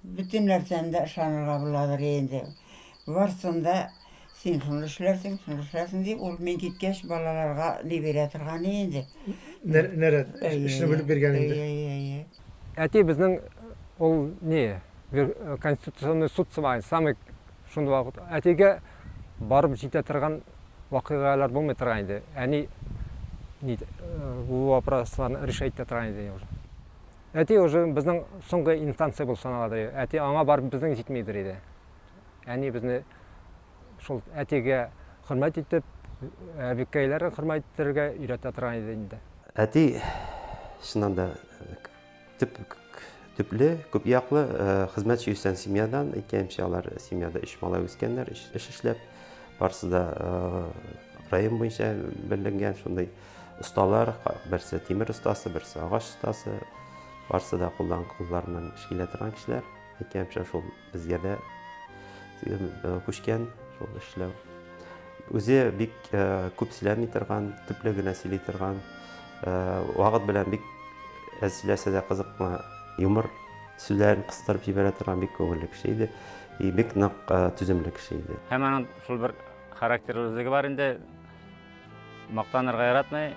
бөтен нәрсәне дә ышанырга буладыр инде. Барсын да син шуны эшләрсең, шуны эшләрсең дип, ул мин киткәч балаларга ни бирә торган инде. Нәрәт, эшне бүлеп биргән инде. Әйе, әйе. Әти безнең ул ни, Конституционный суд сыман, самый шундый вакыт. Әтигә барып җитә торган вакыйгалар булмый торган иде. Әни ни, бу вопросларны решать итә торган иде уже. Әти уже безнең соңгы инстанция булып саналадыр. Әти аңа барып безнең җитмидер иде. Әни безне шул әтигә хөрмәт итеп, әбекәйләрен хөрмәт итәргә өйрәтә торган иде инде. Әти, чыннан да, төп төпле, күп яклы хезмәт сөючән семьядан, әйткәнемчә, алар семьяда өч малай үскәннәр, эш эшләп, барысы да район буенча беленгән шундый осталар, берсе тимер остасы, берсе агач остасы, барысы да кулдан кулларыннан эш килә торган кешеләр. Әйткәнемчә, шул безгә дә күчкән шул эшләү. Үзе бик күп сөйләми торган, төпле генә сөйли торган, вакыт белән бик әз сөйләсә дә кызык кына юмор сүзләрен кыстырып җибәрә торган бик күңелле кеше иде. И бик нык түземле кеше иде. Һәм аның шул бер характерлы үзлеге бар инде. Мактанырга яратмый,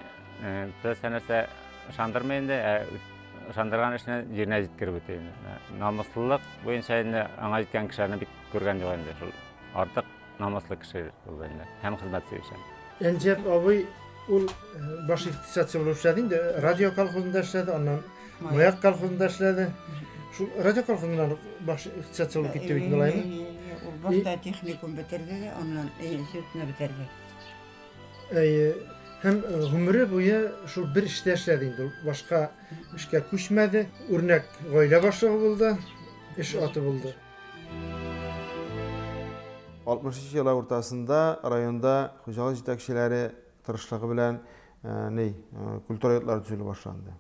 теләсә нәрсә ышандырмый инде, ә ышандырган эшне җиренә җиткереп үтә инде. Намуслылык буенча инде аңа җиткән кешеләрне бик күргән юк инде. Шул артык намуслы кеше булды инде һәм хезмәт сөючән. Әнҗәп абый ул баш икътисадчы булып эшләде инде, радио колхозында эшләде, аннан Маяк колхозында эшләде. Шул радио колхозыннан баш икътисадчы булып китте бит, алаймы? Ул башта техникум бетерде дә, аннан институтны бетерде. Әйе. Һәм гомере буе шул бер эштә эшләде инде ул. Башка эшкә күчмәде. Үрнәк гаилә башлыгы булды, эш аты булды. 60 еллар уртасында районда хуҗалык җитәкчеләре тырышлыгы белән ни, культура йортлары төзелә башланды.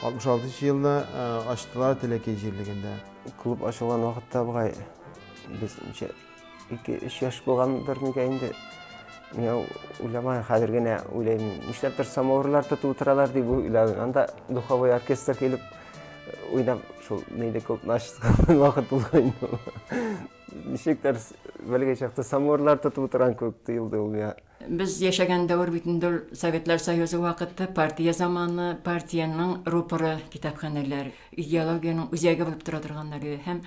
66 елны ачтылар Теләкәй җирлегендә. Клуб ачылган вакытта бугай без ничә 2-3 яшь булгандыр микән инде. Мин уйламаган, хәзер генә уйлыйм, нишләптер самавырлар тотып утыралар дип уйладым. Анда духовой оркестр килеп уйнап шул нидә клубны ачкан вакыт булган инде. Ничектер бәләкәй чакта самавырлар тотып утырган кебек тоелды ул миңа. Без яшәгән дәвер бит инде ул Советлар Союзы вакыты, партия заманы, партиянең рупоры китапханәләр, идеологиянең үзәге булып тора торганнар иде. Һәм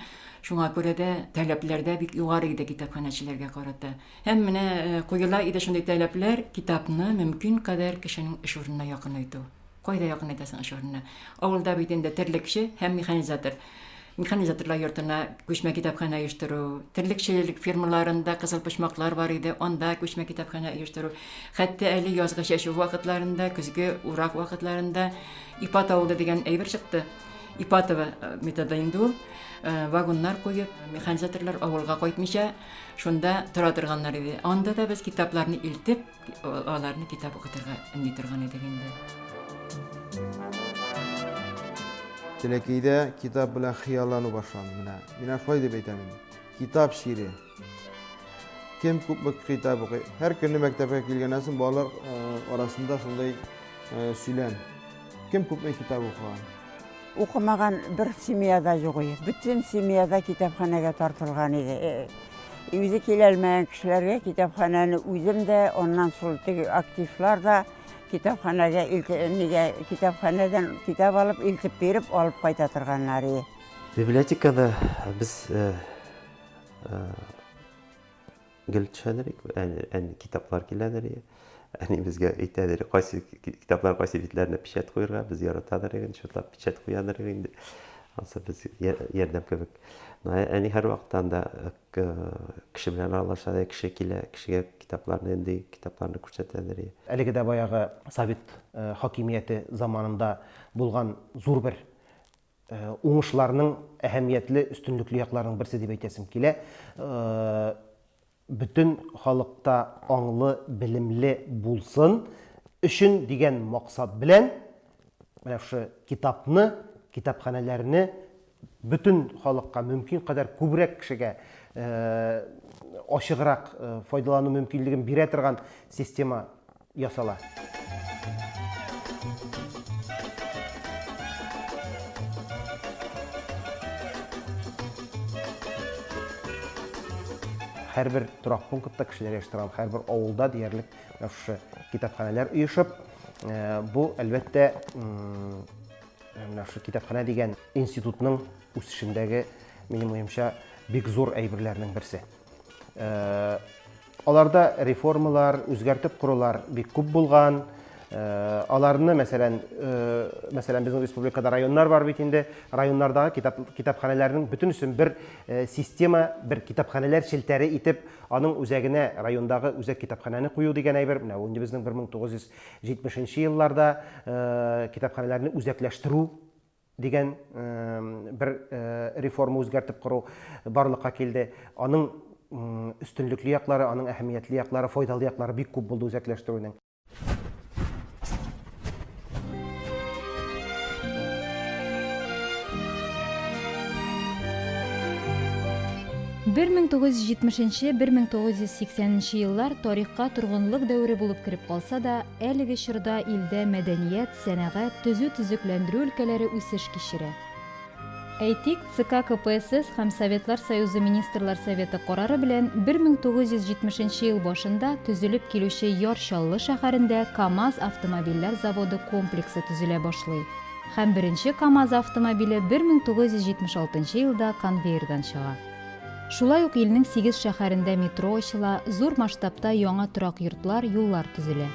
шуңа күрә дә таләпләр дә бик югары иде китапханәчеләргә карата. Һәм менә э, куела иде шундый таләпләр, китапны мөмкин кадәр кешенең эш урынына якынайту. Кайда якынайтасың эш урынына? Авылда бит инде терлекче һәм механизатор. Механизаторлар йортына күчмә китапханә оештыру, терлекчелек фермаларында кызыл почмаклар бар иде, анда күчмә китапханә оештыру. Хәтта әле язгы чәчү вакытларында, көзге урак вакытларында Ипат авылы дигән әйбер чыкты. Ипатово э, методы инде ул. Э, вагоннар куеп, механизаторлар авылга кайтмыйча, шунда тора торганнар иде. Анда да без китапларны илтеп, Аларны китап укытырга өнди торган идек инде. Теләкәйдә китап белән хыяллану башланды менә. Мин шулай дип әйтәм инде. Китап чире. Кем күпме китап укый? Һәр көнне мәктәпкә килгәннән соң балалар э, арасында шундый э, сөйләм. Кем күпме китап укыган? Укымаган бер семья да юк иде. Бөтен семья да китапханәгә тартылган иде. Үзе килә алмаган кешеләргә китапханәне үзем дә, аннан шул теге активлар да китапханәгә илтә, нигә китапханәдән китап алып илтеп биреп алып кайта торганнар иде. Библиотекада без Гел төшәдер, әни китаплар киләдер. Әни безгә әйтәдер, кайсы китаплар кайсы битләренә печать куерга, без яратадыр инде, шутлап печать куядыр инде. Ансы без ярдәм кебек. Әни һәрвакытта анда кеше белән аралаша, кеше килә, кешегә китапларны инде, китапларны күрсәтәдер. Әлеге дә баягы совет хакимияте заманында булган зур бер уңышларның әһәмиятле, өстенлекле якларының берсе дип әйтәсем килә. Бөтен халыкта аңлы, белемле булсын өчен дигән максат белән менә шушы китапны, китапханәләрне бөтен халыкка мөмкин кадәр күбрәк кешегә ачыграк файдалану мөмкинлеген бирә торган система ясала. Һәрбер торак пунктта кешеләр яши торган һәрбер авылда диярлек менә шушы китапханәләр оешып, э, бу, әлбәттә, менә шушы китапханә дигән институтның үсешендәге, минем уемча, бик зур әйберләрнең берсе. Э, Аларда реформалар, үзгәртеп корулар бик күп булган. Э, аларны, мәсәлән, э, мәсәлән, безнең республикада районнар бар бит инде. Районнардагы китап, китапханәләрнең бөтенесен бер э, система, бер китапханәләр челтәре итеп, аның үзәгенә райондагы үзәк китапханәне кую дигән әйбер. Менә ул инде безнең 1970 елларда китапханәләрне үзәкләштерү дигән бер реформа үзгәртеп кору барлыкка килде. Аның өстенлекле яклары, аның әһәмиятле яклары, файдалы яклары бик күп булды үзәкләштерүнең. 1970-1980 еллар тарихка торгынлык дәвере булып кереп калса да, әлеге чорда илдә мәдәният, сәнәгать, төзү-төзекләндерү өлкәләре үсеш кичерә. Әйтик, ЦК КПСС һәм Советлар Союзы Министрлар Советы карары белән 1970 нче ел башында төзелеп килүче Яр Чаллы шәһәрендә КАМАЗ автомобильләр заводы комплексы төзелә башлый һәм беренче КАМАЗ автомобиле 1976 елда конвейердан чыга. Шулай ук илнең сигез шәһәрендә метро ачыла, зур масштабта яңа торак йортлар, юллар төзелә.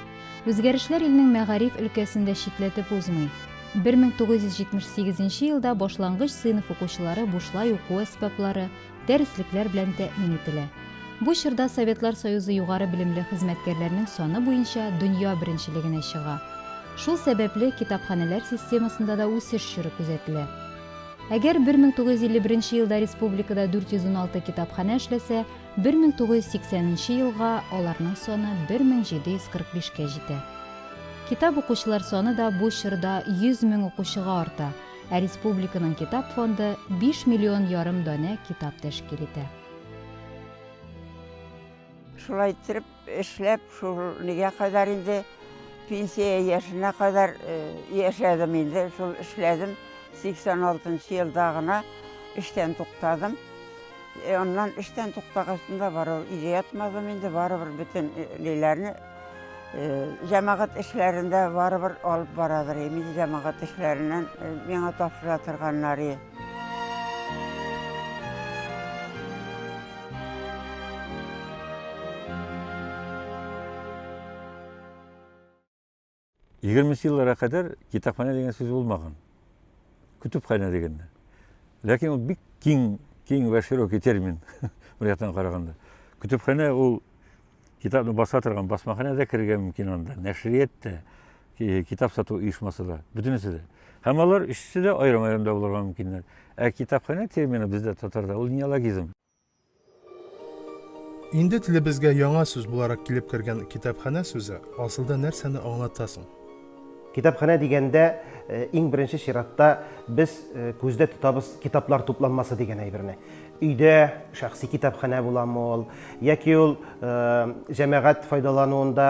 Үзгәрешләр илнең мәгариф өлкәсен дә читләтеп узмый. 1978 нче елда башлангыч сыйныф укучылары бушлай уку әсбаплары, дәреслекләр белән тәэмин ителә. Бу чорда Советлар Союзы югары белемле хезмәткәрләрнең саны буенча дөнья беренчелегенә чыга. Шул сәбәпле китапханәләр системасында да үсеш чоры күзәтелә. Әгәр 1951 нче елда республикада 416 китапханә эшләсә, 1980 нче елга аларның саны 1745 кә җитә. Китап укучылар саны да бу чорда 100 мең укучыга арта, ә республиканың китап фонды 5 миллион ярым данә китап тәшкил итә. Шулай иттереп эшләп, шул нигә кадәр инде пенсия яшенә кадәр яшәдем инде, шул эшләдем. 86 нчы елда гына эштән туктадым. Аннан эштән туктагачтын да барыбер өйдә ятмадым инде, барыбер бөтен ниләрне җәмәгать эшләрендә барыбер алып барадыр. Мин җәмәгать эшләреннән миңа тапшыра торганнар. Егерменче елларга кадәр китапханә дигән сүз булмаган. Көтепханә дигәнне. Ләкин ул бик киң, киң вә широкий термин, бер яктан караганда. Көтепханә ул китапны баса торган басмаханә дә керергә мөмкин анда, нәшрият тә, китап сату оешмасы да, бөтенесе дә. Һәм алар өчесе дә аерым-аерым да булырга мөмкиннәр. Ә китапханә термины бездә татарда ул неологизм. Инде телебезгә яңа сүз буларак килеп кергән китапханә сүзе асылда нәрсәне аңлата соң? Китапханә дигәндә, иң беренче чиратта без күздә тотабыз китаплар тупланмасы дигән әйберне. Өйдә шәхси китапханә буламы ул, яки ул җәмәгать файдалануында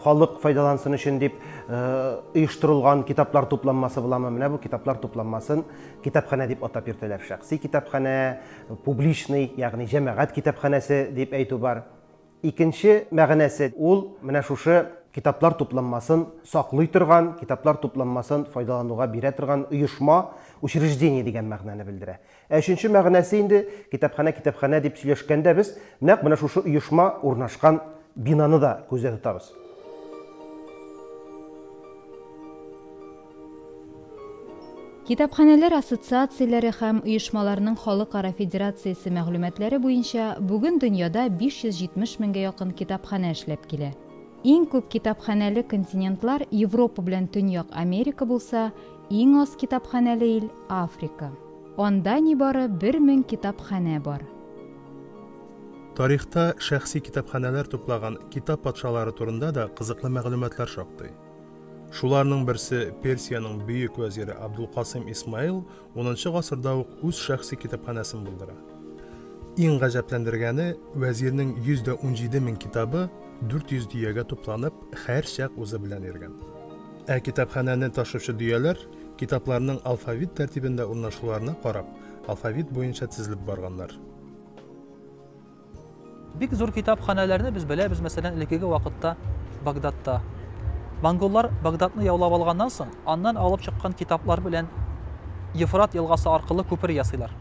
халык файдалансын өчен дип оештырылган китаплар тупланмасы буламы? Менә бу китаплар тупланмасын китапханә дип атап йөртәләр. Шәхси китапханә, публичный, ягъни җәмәгать китапханәсе дип әйтү бар. Икенче мәгънәсе, ул менә шушы китаплар тупланмасын саклый торган, китаплар тупланмасын файдалануга бирә торган оешма, учреждение дигән мәгънәне белдерә. Ә өченче мәгънәсе инде, китапханә, китапханә дип сөйләшкәндә без нәкъ менә шушы оешма урнашкан бинаны да күздә тотабыз. Китапханәләр ассоциацияләре һәм оешмаларының халыкара федерациясе мәгълүматлары буенча, бүген дөньяда 570 меңгә якын китапханә эшләп килә. Иң күп китапханәле континентлар Европа белән Төньяк Америка булса, иң аз китапханәле ил, Африка. Анда нибары 1000 китапханә бар. Тарихта шәхси китапханәләр туплаган китап патшалары турында да кызыклы мәгълүматлар шактый. Шуларның берсе Персиянең бөек вәзире Абдулкасыйм Исмаил унынчы гасырда ук үз шәхси китапханәсен булдыра. Иң гаҗәпләндергәне, вәзирнең 117 мең китабы 400 дөягә тупланып, һәрчак үзе белән йөргән. Ә китапханәне ташучы дөяләр, китапларның алфавит тәртибендә урнашуларына карап, алфавит буенча тезелеп барганнар. Бик зур китапханәләрне без беләбез, мәсәлән, элеккеге вакытта Багдадта. Монголлар Багдадны яулап алганнан соң, аннан алып чыккан китаплар белән Ефрат елгасы аркылы күпер ясыйлар.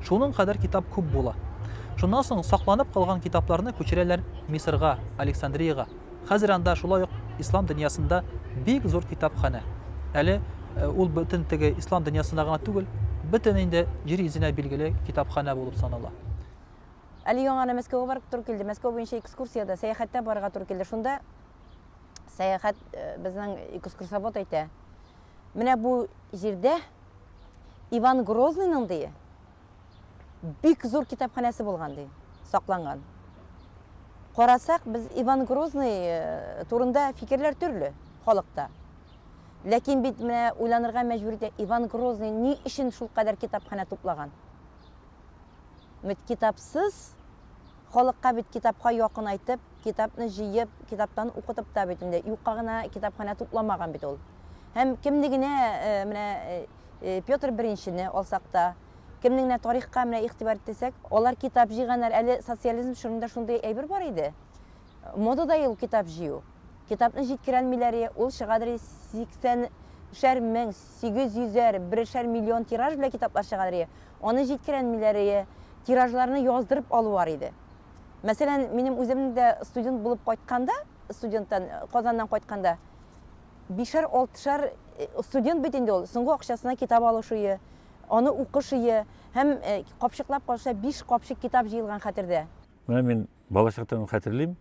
Шуның кадәр китап күп була. Шуннан соң сакланып калган китапларны күчерәләр Мисырга, Александриягә. Хәзер анда шулай ук ислам дөньясында бик зур китапханә. Әле ул бөтен теге ислам дөньясында гына түгел, бөтен инде җир йөзенә билгеле китапханә булып санала. Әле яңа гына Мәскәүгә барып туры килде. Мәскәү буенча экскурсиядә, сәяхәттә барырга туры килде. Шунда сәяхәт э, безнең экскурсовод әйтә. Менә бу җирдә Иван Грозныйның ди бик зур китапханәсе булган ди, сакланган. Карасак, без Иван Грозный э, турында фикерләр төрле халыкта. Ләкин бит менә уйланырга мәҗбүр итә, Иван Грозный ни өчен шулкадәр китапханә туплаган? Бит китапсыз халыкка бит китапка якынайтып, китапны җыеп, китаптан укытып та бит инде юкка гына китапханә тупламаган бит ул. Һәм кемне генә э, менә э, э, Петр Беренчене алсак та, кемне генә тарихка менә игътибар итсәк, алар китап җыйганнар. Әле социализм чорында шундый әйбер бар иде. Модада ул китап җыю. Китапны җиткерәлмиләр, ул чыгадыр 80 шәр мең, 800 әр, берешәр миллион тираж белән китаплар чыгадыр. Аны җиткерәлмиләрие, тиражларны яздырып алу бар иде. Мәсәлән, минем үземнең дә студент булып кайтканда, студенттан, Казаннан кайтканда, бишәр-алтышар э, студент бит инде ул, соңгы акчасына китап алышуе, аны укышуе һәм э, капчыклап калса биш капчык китап җыелган хәтердә. Менә мин балачактан ук хәтерлим,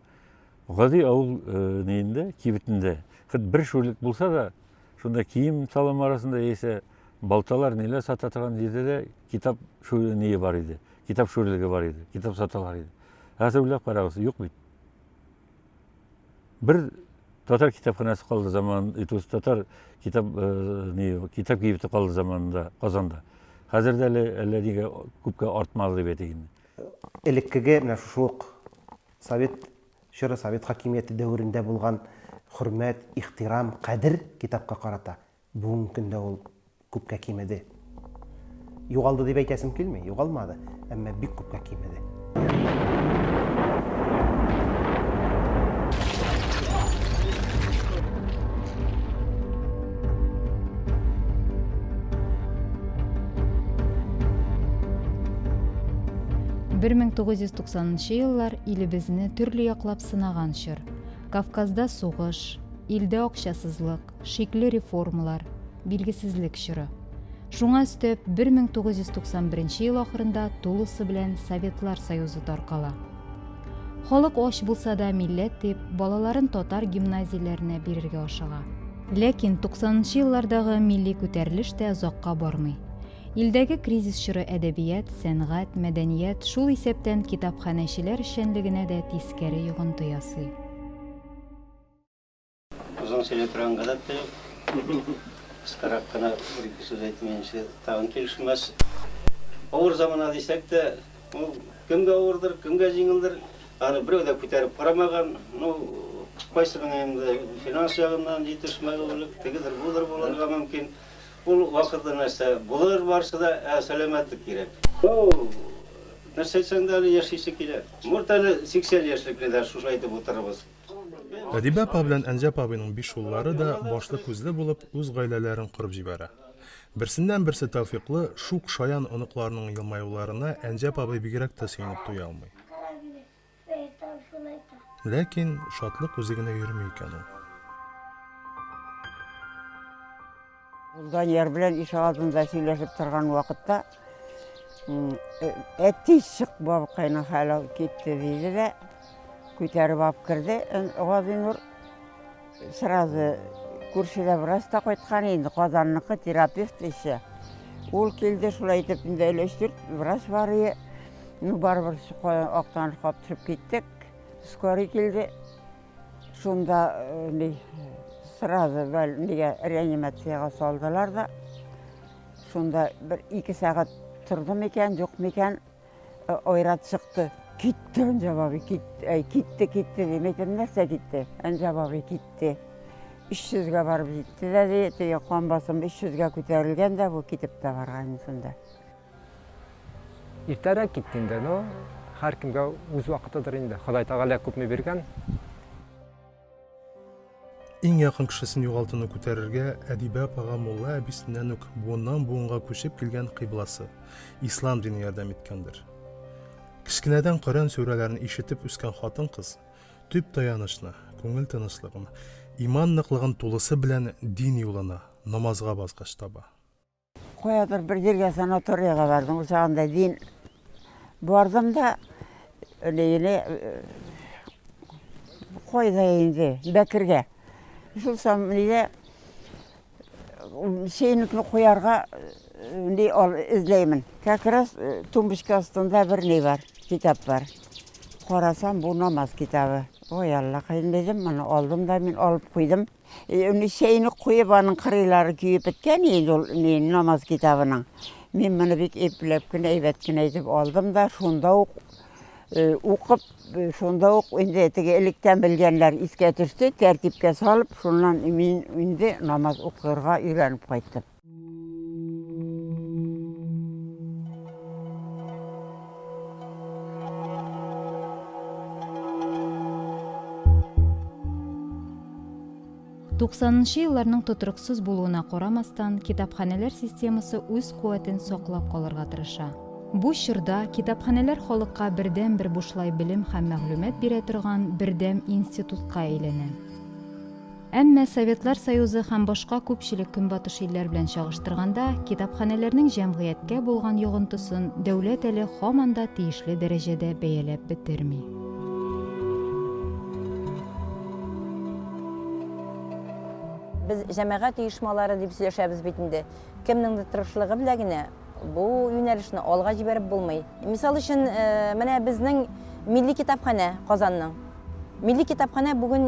гади авыл э, ниендә, кибетендә, хоть бер шүрлек булса да, Шунда кием салым арасында яисә балталар ниләр сата торган җирдә дә китап шүрние бар иде. Китап шүрлеге бар иде. Китап саталар иде. Хәзер уйлап карагыз, юк бит. Бер татар китапханәсе калды заман, то татар китап э, ни, китап кибете калды заманында Казанда. Хәзер дә әле әллә нигә күпкә артмады дип әйтик инде. Элеккеге менә шушы ук совет Чоры совет хакимияте дәверендә булган хөрмәт, ихтирам, кадер китапка карата бүгенге көндә ул күпкә кимеде. Югалды дип әйтәсем килми, югалмады, әмма бик күпкә кимеде. «1990 еллар илебезне төрле яклап сынаган чор. Кавказда сугыш, илдә акчасызлык, шикле реформалар, билгесезлек чоры. Шуңа өстәп, 1991 ел ахырында тулысы белән Советлар Союзы таркала. Халык ач булса да, милләт дип, балаларын татар гимназияләренә бирергә ашыга. Ләкин 90 нчы еллардагы милли күтәрелеш тә озакка бармый. Илдәге кризис чоры әдәбият, сәнгать, мәдәният, шул исәптән китапханәчеләр эшчәнлегенә дә тискәре йогынты ясый. Озын сөйли торган гадәт тә юк. Кыскарак кына бер-ике сүз әйтмәенчә тагын килешмәс. Авыр замана дисәк тә, ул кемгә авырдыр, кемгә җиңелдер, аны берәү дә күтәреп карамаган. Ну, кайсының инде финанс ягыннан җитешмәүлек, тегедер, будыр булырга мөмкин. Ул вакытлы нәрсә булыр барсы да, ә сәламәтлек кирәк. Ну, нәрсә әйтсәң дә әле яшисе килә. Может әле 80 яшьлекне дә шушылай итеп утырырбыз. Әдибә апа белән Әнҗәп абыйның биш уллары да башлы-күзле булып, үз гаиләләрен корып җибәрә. Берсеннән-берсе тәүфыйклы, шук, шаян оныкларының елмаюларына Әнҗәп абый бигрәк тә сөенеп туя алмый. Ләкин шатлык үзе генә йөрми икән ул. Данияр белән ишегалдында сөйләшеп торган вакытта, әти чык бабыкайның хәле китте диде дә, күтәреп алып керде Газинур. Сразу күршедә врач та кайткан инде, Казанныкы терапевт ише. Ул килде, шулай итеп инде әле өч-дүрт врач бар иде. Ну, барыбер Актанышка алып төшеп киттек. Скорый килде. Шунда ни сразу нигә реанимациягә салдылар да. Шунда бер ике сәгать торды микән, юк микән, Айрат чыкты. Китте Әнҗәп абый, китте, әй, китте, китте ди. Мин әйтәм, нәрсә китте? Әнҗәп абый китте. 300-гә барып җитте дә ди, теге кан басымы 300-гә күтәрелгән дә, бу китеп тә барган шунда. Иртәрәк китте инде, но һәркемгә үз вакытыдыр инде. Ходай Тәгалә күпме биргән. Иң якын кешесен югалтуны күтәрергә Әдибә апага мулла әбисеннән үк буыннан-буынга күчеп килгән кыйбласы, ислам дине ярдәм иткәндер. Кечкенәдән Коръән сүрәләрен ишетеп үскән хатын-кыз төп таянычны, күңел тынычлыгын, иман ныклыгын тулысы белән дин юлына, намазга баскач таба. Каядыр бер җиргә санаториягә бардым. Ул чагында дин бардым да, лейле кайда инде, Бәкергә. Шул сам нидә чәйнекне куярга ни ал эзләймен. Как раз тумбочка астында бер ни бар, китап бар. Карасам, бу намаз китабы. Ой, Аллакаем дидем, моны алдым да мин алып куйдым. Чәйнек куеп, аның кырыйлары көеп беткән инде ул ни, намаз китабының. Мин моны бик ипләп кенә, әйбәт кенә итеп алдым да, шунда ук укып, шунда ук инде теге электән белгәннәр искә төште, тәртипкә салып, шуннан мин инде намаз укырга өйрәнеп кайттым. Туксанынчы елларның тотрыксыз булуына карамастан, китапханәләр системасы үз куәтен саклап калырга тырыша. Бу чорда китапханәләр халыкка бердәнбер бушлай белем һәм мәгълүмат бирә торган бердәм институтка әйләнә. Әмма Советлар Союзы һәм башка күпчелек Көнбатыш илләр белән чагыштырганда, китапханәләрнең җәмгыятькә булган йогынтысын дәүләт әле һаман да тиешле дәрәҗәдә бәяләп бетерми. Без җәмәгать оешмалары дип сөйләшәбез бит инде. Кемнеңдер тырышлыгы белән генә бу юнәлешне алга җибәреп булмый. Мисал өчен, менә безнең Милли китапханә Казанның. Милли китапханә бүген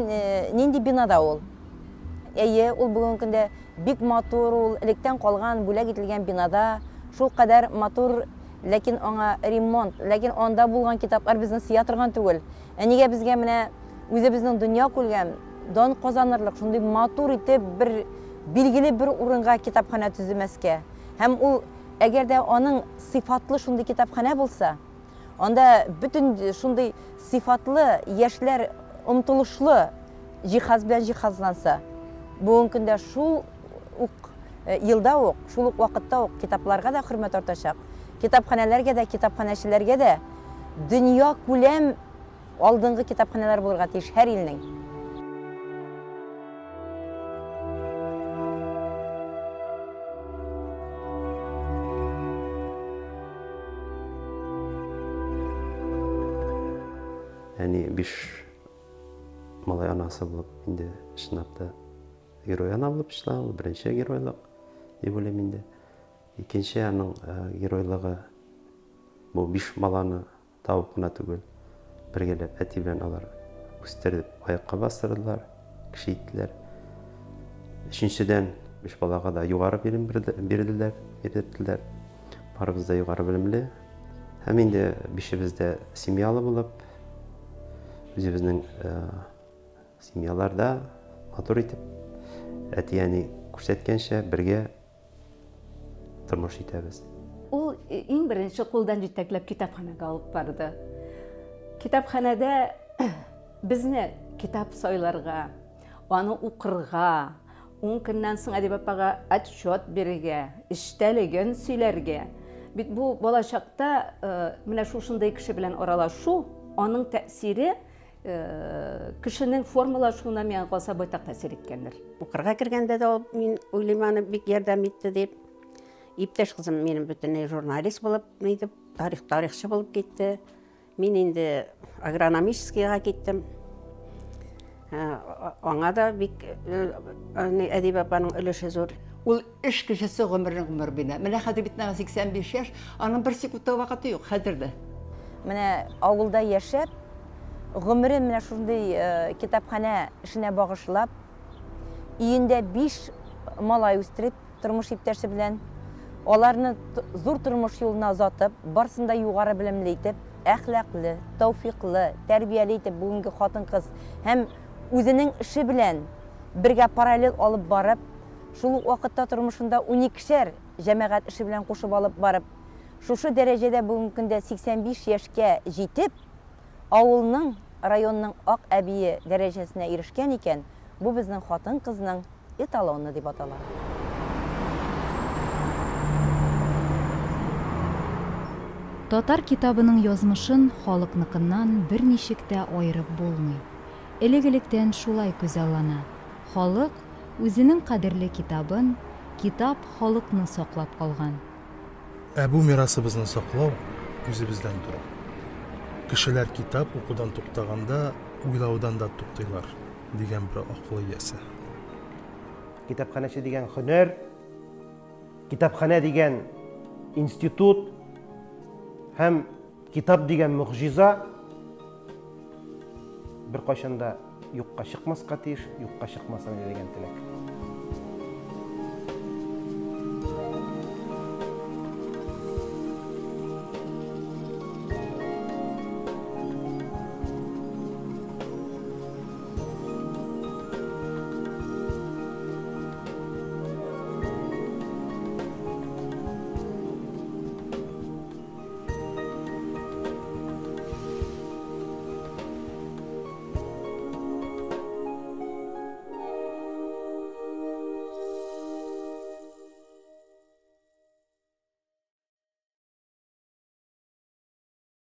нинди бинада ул? Әйе, ул бүгенге көндә бик матур ул, электән калган, бүләк ителгән бинада, шулкадәр матур, ләкин аңа ремонт, ләкин анда булган китаплар безне сыя торган түгел. Ә нигә безгә менә үзебезнең дөнья күлгән, дан казанырлык, шундый матур итеп бер билгеле бер урынга китапханә төземәскә? Һәм ул. Әгәр дә аның сыйфатлы шундый китапханә булса, анда бөтен шундый сыйфатлы яшьләр омтылышлы җиһаз белән җиһазланса, бүгенге көндә шул ук э, елда ук, шул ук вакытта ук китапларга да хөрмәт артачак, китапханәләргә дә, китапханәчеләргә дә дөнья күләм алдынгы китапханәләр булырга тиеш һәр илнең. Әни биш малай анасы булып, инде чынлап та герой ана булып чыга, ул беренче геройлык дип уйлыйм инде. Икенче аның геройлыгы бу биш баланы Табып кына түгел, бергәләп әти белән алар үстереп аякка бастырдылар, кеше иттеләр. Өченчедән, биш балага да югары белем бирделәр, бирдерделәр. Барыбыз да югары белемле. Һәм инде бишебез дә семьялы булып, үзебезнең э, семьяларда матур итеп, әти-әни күрсәткәнчә бергә тормыш итәбез. Ул иң беренче кулдан җитәкләп китапханәгә алып барды. Китапханәдә безне китап сайларга, аны укырга, ун көннән соң Әдип апага отчет бирергә, эчтәлеген сөйләргә. Бит бу балачакта менә шушындый кеше белән аралашу, аның тәэсире Кешенең формалашуына миңа калса байтак тәэсир иткәндер. Укырга кергәндә дә ул, мин уйлыйм аны бик ярдәм итте дип. Иптәш кызым минем бөтенләй журналист булып, нитеп, тарих тарихчы булып китте. Мин инде агрономическийга киттем. Аңа да бик Әдибә апаның өлеше зур. Ул эш кешесе гомерен гомер бина. Менә хәзер бит аңа 85 яшь, аның бер секунд та вакыты юк хәзер дә. Менә авылда яшәп, гомерен менә шундый э, китапханә эшенә багышлап, өендә биш малай үстереп, тормыш иптәше белән, аларны зур тормыш юлына озатып, барысын да югары белемле итеп, әхлаклы, тәүфиклы, тәрбияле итеп бүгенге хатын-кыз һәм үзенең эше белән бергә параллель алып барып, Шул ук вакытта тормышында уникешәр җәмәгать эше белән кушып алып барып, шушы дәрәҗәдә бүгенге көндә 85 яшькә җитеп, авылның, районның ак әбие дәрәҗәсенә ирешкән икән, бу безнең хатын-кызның эталоны дип атала. Татар китабының язмышын халыкныкыннан берничек тә аерып булмый. Элек-электән шулай күзаллана. Халык үзенең кадерле китабын, китап халыкны саклап калган. Ә бу мирасыбызны саклау үзебездән тора. Кешеләр китап укудан туктаганда, уйлаудан да туктыйлар, дигән бер акыл иясе. Китапханәче дигән һөнәр, китапханә дигән институт һәм Китап дигән могҗиза беркайчан да юкка чыкмаска тиеш, юкка чыкмасын иде дигән теләк.